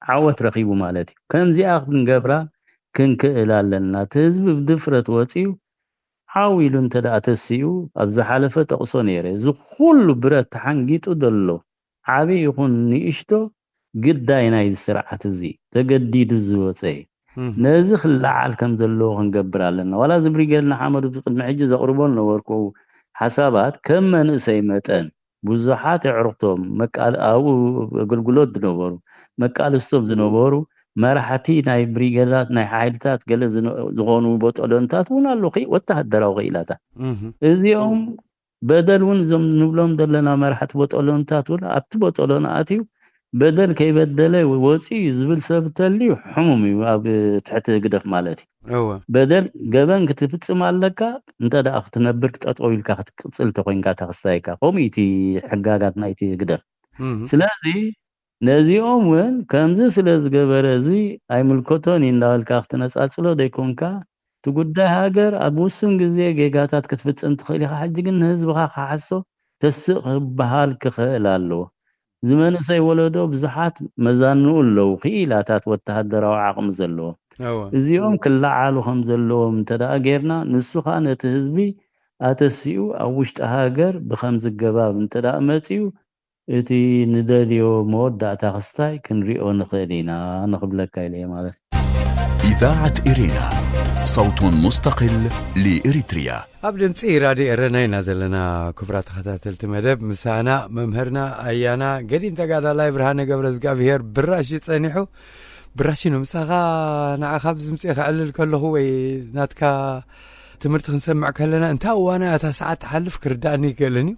ዓወት ረኺቡ ማለት እዩ። ከምዚኣ ክንገብራ ክንክእል ኣለና። እቲ ህዝቢ ብድፍረት ወፂኡ ዓው ኢሉ እንተ ደኣ ተሲኡ፣ ኣብ ዝሓለፈ ጠቕሶ ነይረ፣ እዚ ኩሉ ብረት ተሓንጊጡ ዘሎ ዓብዪ ይኹን ንእሽቶ ግዳይ ናይዚ ስርዓት እዚ ተገዲዱ ዝወፀ እዩ። እህ ነዚ ክለዓል ከም ዘለዎ ክንገብር ኣለና። ዋላ እዚ ብሪጌድ ንሓመዱ ቅድሚ ሕጂ ዘቕርቦ ዝነበርኩ ሓሳባት ከም መንእሰይ መጠን ብዙሓት የዕርኽቶም መቃል-፣ ኣብኡ ኣገልግሎት ዝነበሩ መቃልስቶም ዝነበሩ መራሕቲ ናይ ብሪጌዳት ናይ ሓይልታት ገለ ዝነ-፣ ዝኾኑ ቦጦሎንታት እውን ኣሎ፣ ክኢ-፣ ወተሃደራዊ ክኢላታት እህ እዚኦም በደል እውን እዞም ንብሎም ዘለና መራሕቲ ቦጦሎንታት እውን ኣብቲ ቦጦሎን ኣትዩ በደል ከይበደለ ወፂኡ እዩ ዝብል ሰብ እንተልዩ ሕሙም እዩ፣ ኣብ ትሕቲ ህግደፍ ማለት እዩ። እወ በደል ገበን ክትፍጽም ኣለካ፣ እንተ ደኣ ክትነብር ክጠጠው ኢልካ ክትቅጽል ተኮይንካ ተክስታይካ፣ ከምኡ እቲ ሕጋጋት ናይቲ ህግደፍ። እህ ስለዚ ነዚኦም እውን ከምዚ ስለ ዝገበረ እዚ ኣይምልከቶን እዩ እንዳበልካ ክትነጻጽሎ ዘይኮንካ፣ እቲ ጉዳይ ሃገር ኣብ ውሱን ግዜ ጌጋታት ክትፍጽም ትኽእል ኢኻ። ሕጂ ግን ንህዝብኻ ክሓሶ ተስእ ክበሃል ክኽእል ኣለዎ። እዚ መንእሰይ ወለዶ ብዙሓት መዛንኡ ኣለዉ፣ ክኢላታት ወተሃደራዊ ዓቕሚ ዘለዎ። እወ እዚኦም ክለዓሉ ከም ዘለዎም እንተ ደኣ ጌርና፣ ንሱ ኸኣ ነቲ ህዝቢ ኣተሲኡ ኣብ ውሽጢ ሃገር ብኸምዚ ገባብ እንተ ደኣ መጺኡ፣ እቲ ንደልዮ መወዳእታ ክስታይ ክንሪኦ ንኽእል ኢና ንኽብለካ ኢለ እየ ማለት እዩ። إذاعة إرينا، صوت مستقل لإريتريا. ኣብ ድምፂ ራድዮ ኤረና ኢና ዘለና። ክቡራት ተኸታተልቲ መደብ፣ ምሳና መምህርና ኣያና ገዲም ተጋዳላይ ብርሃነ ገብረ እግዚኣብሄር ብራሽ ጸኒሑ። ብራሽ ነው ምሳኻ ንዓኻ ኣብዚ ምፅእ ከዕልል ከለኹ ወይ ናትካ ትምህርቲ ክንሰምዕ ከለና እንታይ እዋና እታ ሰዓት ትሓልፍ ክርዳእኒ ይክእልን እዩ።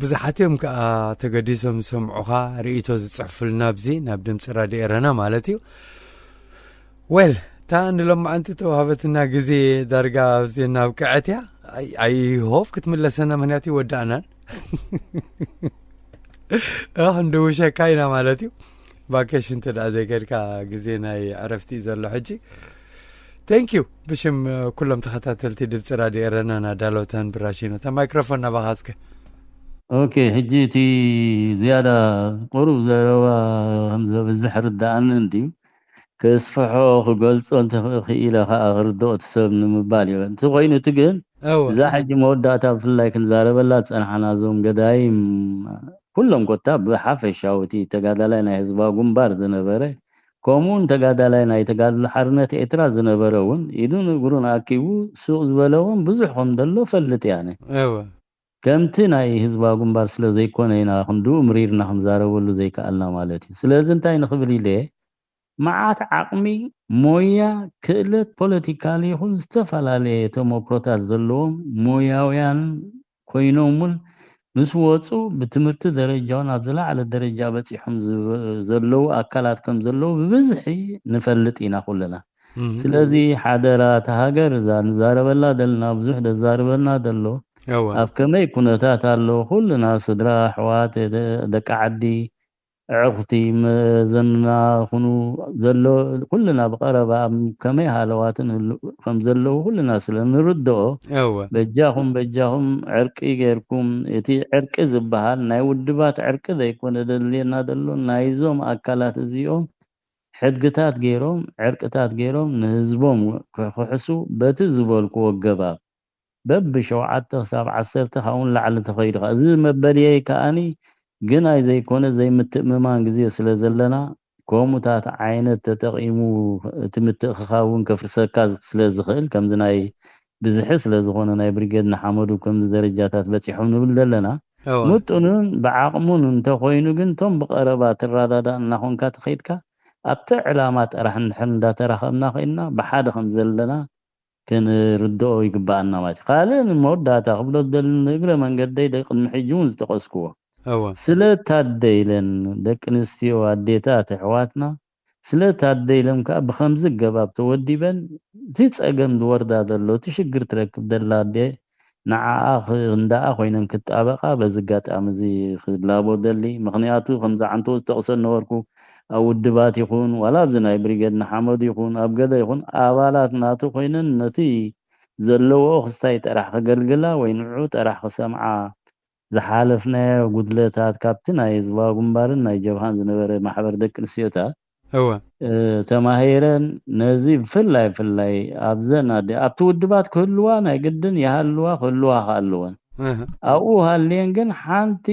ብዙሓት እዮም ከዓ ተገዲሶም ዝሰምዑኻ ርእይቶ ዝፅሕፉልና ኣብዚ ናብ ድምፂ ራድዮ ኤረና ማለት እዩ። ወል እታ ንሎማዓንቲ ተዋህበትና ግዜ ዳርጋ ኣብዚ እናብቅዐት እያ። ኣይሆፍ ክትምለሰና፣ ምክንያቱ ይወዳእናን ክንድውሸካ ኢና ማለት እዩ። ቫኬሽን እንተ ደኣ ዘይከድካ ግዜ ናይ ዕረፍቲ እዩ ዘሎ ሕጂ። ቴንክ ዩ ብሽም ኩሎም ተኸታተልቲ ድምፂ ራድዮ ኤረና ናዳሎተን ብራሽኖ እታ ማይክሮፎን ናባኻ እስከ። ኦኬ፣ ሕጂ እቲ ዝያዳ ቁሩብ ዘረባ ከም ዘብዝሕ ርዳኣኒ እንድዩ። ክስፍሖ ክገልጾ እንተኽኢለ ከዓ ክርድኦ እቲ ሰብ ንምባል እዩ። እቲ ኮይኑ እቲ ግን እወ እዛ ሕጂ መወዳእታ ብፍላይ ክንዛረበላ ዝጸናሕና እዞም ገዳይም ኩሎም ኮታ ብሓፈሻዊ እቲ ተጋዳላይ ናይ ህዝባዊ ግንባር ዝነበረ ከምኡውን ተጋዳላይ ናይ ተጋድሎ ሓርነት ኤርትራ ዝነበረ እውን ኢዱን እግሩን ኣኪቡ ሱቕ ዝበለ እውን ብዙሕ ከም ዘሎ ፈልጥ እየ ኣነ። እወ ከምቲ ናይ ህዝባዊ ግንባር ስለ ዘይኮነ ኢና ክንድኡ ምሪርና ክንዛረበሉ ዘይከኣልና ማለት እዩ። ስለዚ እንታይ ንኽብል ኢለ እየ፣ መዓት ዓቕሚ፣ ሞያ፣ ክእለት፣ ፖለቲካል ይኹን ዝተፈላለየ ተመክሮታት ዘለዎም ሞያውያን ኮይኖም እውን ምስ ወፁ ብትምህርቲ ደረጃውን ኣብ ዝለዓለ ደረጃ በፂሖም ዝብ- ዘለዉ ኣካላት ከም ዘለዉ ብብዝሒ ንፈልጥ ኢና ኩልና። እህ። ስለዚ ሓደራ እታ ሃገር እዛ ንዛረበላ ዘለና ብዙሕ ደዛርበና ዘሎ እወ ኣብ ከመይ ኩነታት ኣሎ ኩልና ስድራ ኣሕዋት ደ- ደቂ ዓዲ ኣዕሩኽቲ መዘና ኩኑ ዘሎ ኩልና ብቐረባ ኣብ ከመይ ሃለዋትን ህሉ- ከም ዘለዉ ኩልና ስለ ንርድኦ እወ በጃኹም በጃኹም ዕርቂ ጌርኩም እቲ ዕርቂ ዝበሃል ናይ ውድባት ዕርቂ ዘይኮነ ደድልየና ዘሎ ናይዞም ኣካላት እዚኦም ሕድግታት ገይሮም ዕርቅታት ገይሮም ንህዝቦም ክሕሱ በቲ ዝበልክዎ ገባብ በብ ሸውዓተ ክሳብ ዓሰርተ ካብኡ ንላዕሊ ተኸይዱ ከኣ እዚ መበልየይ ከኣኒ ግናይ ዘይኮነ ዘይምትእምማን ግዜ ስለ ዘለና ከምኡታት ዓይነት ተጠቒሙ እቲ ምትእኽኻብ እውን ከፍርሰካ ስለ ዝኽእል ከምዚ ናይ ብዝሒ ስለ ዝኾነ ናይ ብሪጌድ ንሓመዱ ከምዚ ደረጃታት በፂሖም ንብል ዘለና እወ ምጥኑን ብዓቕሙን እንተኾይኑ ግን እቶም ብቐረባ ትረዳዳእ እናኾንካ ተኸይድካ ኣብቲ ዕላማ ጥራሕ እንድሕር እንዳተራኸብና ኮይንና ብሓደ ከም ዘለና ክንርድኦ ይግባኣና ማለት እዩ። ካልእ ንመወዳእታ ክብሎ ዝደሊ ንእግረ መንገደይ ደ- ቅድሚ ሕጂ እውን ዝጠቐስክዎ እወ ስለ ታደ ኢለን ደቂ ኣንስትዮ ኣዴታት ኣሕዋትና ስለ ታደ ኢሎም ከዓ ብከምዚ ገባብ ተወዲበን እቲ ፀገም ዝወርዳ ዘሎ እቲ ሽግር ትረክብ ደላ ኣደ ንዓኣ ክ- እንዳኣ ኮይነን ክጣበቃ በዚ ኣጋጣሚ እዚ ክላቦ ደሊ። ምክንያቱ ከምዚ ዓንተው ዝጠቕሶ ነበርኩ ኣብ ውድባት ይኹን ዋላ ኣብዚ ናይ ብሪጌድ ንሓመዱ ይኹን ኣብ ገለ ይኹን ኣባላት ናቱ ኮይነን ነቲ ዘለዎ ክስታይ ጥራሕ ክገልግላ ወይ ንዑ ጥራሕ ክሰምዓ ዝሓለፍናዮ ጉድለታት ካብቲ ናይ ህዝባዊ ግንባርን ናይ ጀብሃን ዝነበረ ማሕበር ደቂ ኣንስትዮታት እወ ተማሂረን ነዚ ብፍላይ ብፍላይ ኣብዘን ኣደ ኣብቲ ውድባት ክህልዋ ናይ ግድን ይሃልዋ ክህልዋ ከኣልወን እህ፣ ኣብኡ ሃልየን ግን ሓንቲ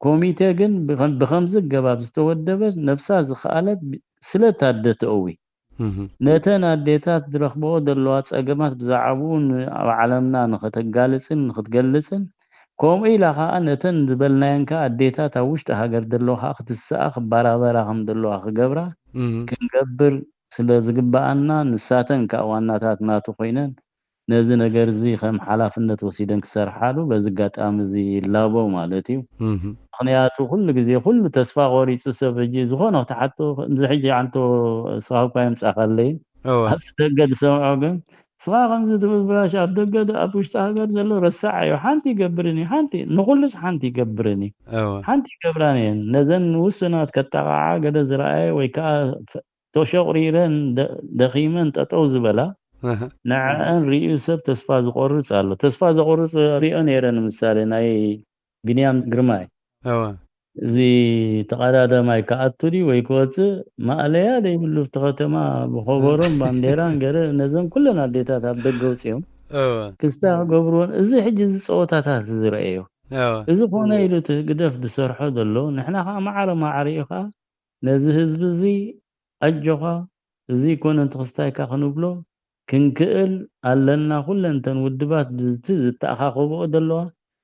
ኮሚቴ ግን ብኸም- ብኸምዚ ገባብ ዝተወደበት ነብሳ ዝኸኣለት ብ- ስለ ታደተእዊ እህ፣ ነተን ኣዴታት ዝረኽበኦ ዘለዋ ጸገማት ብዛዕባኡ ንኣብ ዓለምና ንኸተጋልጽን ንኽትገልጽን ከምኡ ኢላ ኸኣ ነተን ዝበልናየን ከኣ ኣዴታት ኣብ ውሽጢ ሃገር ዘለዋ ኸኣ ክትስኣ ክበራበራ ከም ዘለዋ ክገብራ እህ፣ ክንገብር ስለ ዝግበኣና ንሳተን ከኣ ዋናታት ናቱ ኮይነን ነዚ ነገር እዚ ከም ሓላፍነት ወሲደን ክሰርሓሉ በዚ ኣጋጣሚ እዚ ይላቦ ማለት እዩ። እህ፣ ምክንያቱ ኩሉ ግዜ ኩሉ ተስፋ ቆሪፁ ሰብ ሕጂ ዝኾነ ክትሓቶ እዚ ሕጂ ዓንቶ ስኻ እኳ የምፃእካለይ እወ ኣብዚ ደገ ዝሰምዖ ግን ስኻ ከምዚ ትብል ብላሽ ኣብ ደገ ዶ ኣብ ውሽጢ ሃገር ዘሎ ረሳዕ እዩ ሓንቲ ይገብርን እዩ ሓንቲ ንኩሉስ ሓንቲ ይገብርን እዩ እወ ሓንቲ ይገብራን እየን ነዘን ውሱናት ከጠቃዓ ገለ ዝረኣየ ወይ ከዓ ተሸቁሪረን ደ- ደኺመን ጠጠው ዝበላ እህ፣ ንዐአን ሪኡ ሰብ ተስፋ ዝቆርፅ ኣሎ ተስፋ ዘቆርፅ ሪኦ ነይረ ንምሳሌ ናይ ቢንያም ግርማይ እወ እዚ ተቐዳደማይ ክኣቱ ድዩ ወይ ክወፅእ ማእለያ ዘይብሉ ኣብቲ ከተማ ብኸበሮን ባንዴራን ገለ ነዘን ኩለን ኣዴታት ኣብ ደገ ውፅኦም እወ ክስታ ክገብርዎን፣ እዚ ሕጂ እዚ ፀወታታት ዝረአዮ እወ እዚ ኮነ ኢሉ እቲ ህግደፍ ዝሰርሖ ዘሎ፣ ንሕና ከዓ ማዕረ ማዕሪኡ ከዓ ነዚ ህዝቢ እዚ ኣጆኻ፣ እዚ ይኮነ እቲ ክስታይካ ክንብሎ ክንክእል ኣለና። ኩለን እተን ውድባት ብዝቲ ዝተኣኻኸብኦ ዘለዋ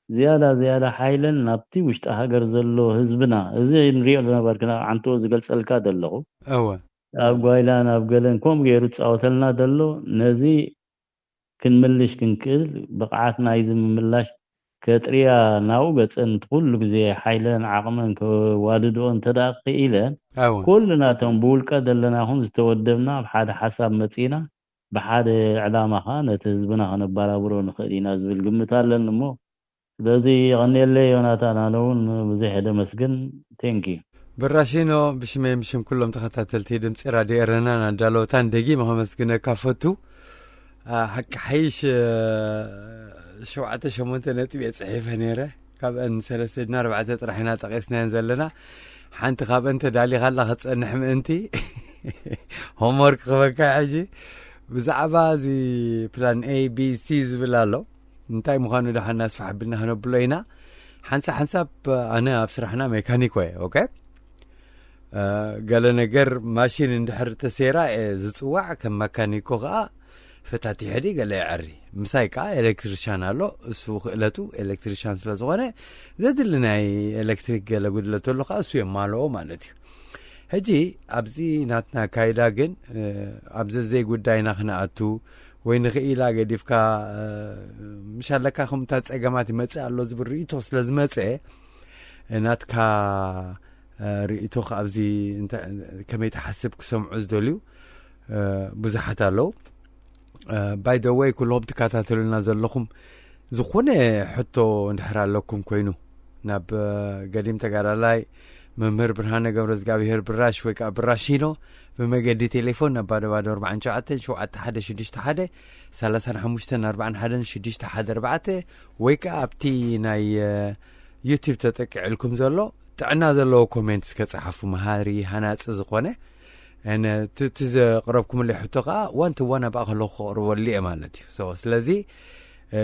ዝያዳ ዝያዳ ሓይለን ናብቲ ውሽጢ ሃገር ዘሎ ህዝብና፣ እዚ ንሪኦ ዘለና ባርክና ዓንቶ ዝገልጸልካ ዘለኹ እወ ኣብ ጓይላን ኣብ ገለን ከምኡ ገይሩ ዝፃወተልና ዘሎ፣ ነዚ ክንምልሽ ክንክእል ብቕዓት ናይዚ ምምላሽ ከጥርያ ናብኡ ገፀን ኩሉ ግዜ ሓይለን ዓቕመን ከዋድድኦ እንተደኣ ክኢለን እወ ኩሉ ናቶም ብውልቀ ዘለና ኹን ዝተወደብና ኣብ ሓደ ሓሳብ መፂና ብሓደ ዕላማ ኸዓ ነቲ ህዝብና ከነባራብሮ ንኽእል ኢና ዝብል ግምት ኣለኒ እሞ ስለዚ የቐንየለይ ዮናታን ኣነ እውን ብዙሕ እየ ደመስግን thank you ብራሺኖ ብሽመይ ብሽም ኩሎም ተኸታተልቲ ድምፂ ራድዮ ኤረናን ኣዳለውታን ደጊመ ከመስግነካ ፈቱ። ሓቂ ሓይሽ ሸውዓተ ሸሞንተ ነጥቢ እየ ፅሒፈ ነይረ። ካብአን ሰለስተ ድና ኣርባዕተ ጥራሕ ኢና ጠቂስናየን ዘለና። ሓንቲ ካብአን ተዳሊኻላ ክትፀንሕ ምእንቲ ሆምወርክ ክበካ ሕጂ ብዛዕባ እዚ ፕላን A B C ዝብል ኣሎ። እንታይ ምዃኑ ደሓን እናስፋሕ ኣቢልና ክነብሎ ኢና። ሓንሳብ ሓንሳብ ኣነ ኣብ ስራሕና ሜካኒኮ እየ። ኦኬ፣ ገለ ነገር ማሽን እንድሕር ተሰይራ እየ ዝፅዋዕ። ከም መካኒኮ ከዓ ፈታቲሐ ድዩ ገለ የዐሪ። ምሳይ ከዓ ኤሌክትሪሻን ኣሎ። እሱ ክእለቱ ኤሌክትሪሻን ስለ ዝኾነ ዘድሊ ናይ ኤሌክትሪክ ገለ ጉድለት ተሎ ከዓ እሱ የማልኦ ማለት እዩ። ሕጂ ኣብዚ ናትና ኣካይዳ ግን ኣብ ዘዘይ ጉዳይና ክነኣቱ ወይ ንኽኢላ ገዲፍካ ምሽ ኣለካ ከምታ ፀገማት ይመፅእ ኣሎ ዝብል ርእይቶ ስለ ዝመፀ ናትካ ርእይቶ ኣብዚ ከመይ ትሓስብ ክሰምዑ ዝደልዩ ብዙሓት ኣለዉ። By the way ኩልኹም ትከታተሉና ዘለኹም ዝኾነ ሕቶ እንድሕር ኣለኩም ኮይኑ ናብ ገዲም ተጋዳላይ መምህር ብርሃነ ገብረ እግዚኣብሔር ብራሽ ወይ ከዓ ብራሺኖ ብመገዲ ቴሌፎን ናብ ባዶ ባዶ ኣርባዓን ሸውዓተን ሸውዓተ ሓደ ሽዱሽተ ሓደ ሰላሳን ሓሙሽተን ኣርባዓን ሓደን ሽዱሽተ ሓደ ኣርባዕተ ወይ ከዓ ኣብቲ ናይ ዩቲብ ተጠቂዕልኩም ዘሎ ጥዕና ዘለዎ ኮሜንት እስከ ፀሓፉ መሃሪ ሃናፂ ዝኾነ እቲ ዘቅረብኩምለይ ሕቶ ከዓ ዋን ቱ ዋን ኣብኣ ከለኩ ከቅርበሉ እየ ማለት እዩ። ስለዚ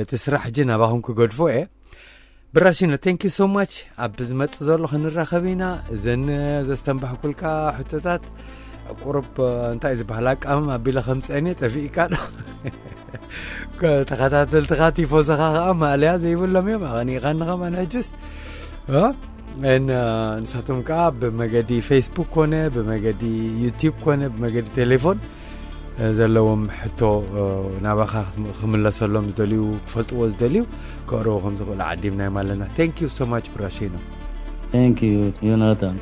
እቲ ስራሕ ሕጂ ናባኹም ክገድፎ እየ። ብራሽኖ thank you so much። ኣብ ዝመፅእ ዘሎ ክንራኸብ ኢና። እዘን ዘስተንባሕኩልካ ሕቶታት ቁሩብ እንታይ ዝበሃል ኣቃምም ኣቢለ ከምፀአን እየ። ጠፊእካ ዶ? ተኸታተልትኻ ቲፎዞኻ ከዓ ማእለያ ዘይብሎም እዮም። ኣቐኒእኻኒ ከማን ሕጅስ ንሳቶም ከዓ ብመገዲ ፌስቡክ ኮነ ብመገዲ ዩቲብ ኮነ ብመገዲ ቴሌፎን ዘለዎም ሕቶ ናባኻ ክምለሰሎም ዝደልዩ ክፈልጥዎ ዝደልዩ ከቕርቡ ከም ዝኽእሉ ዓዲምናዮም ኣለና። Thank you so much ብራሸይኖ። Thank you ዮናታን።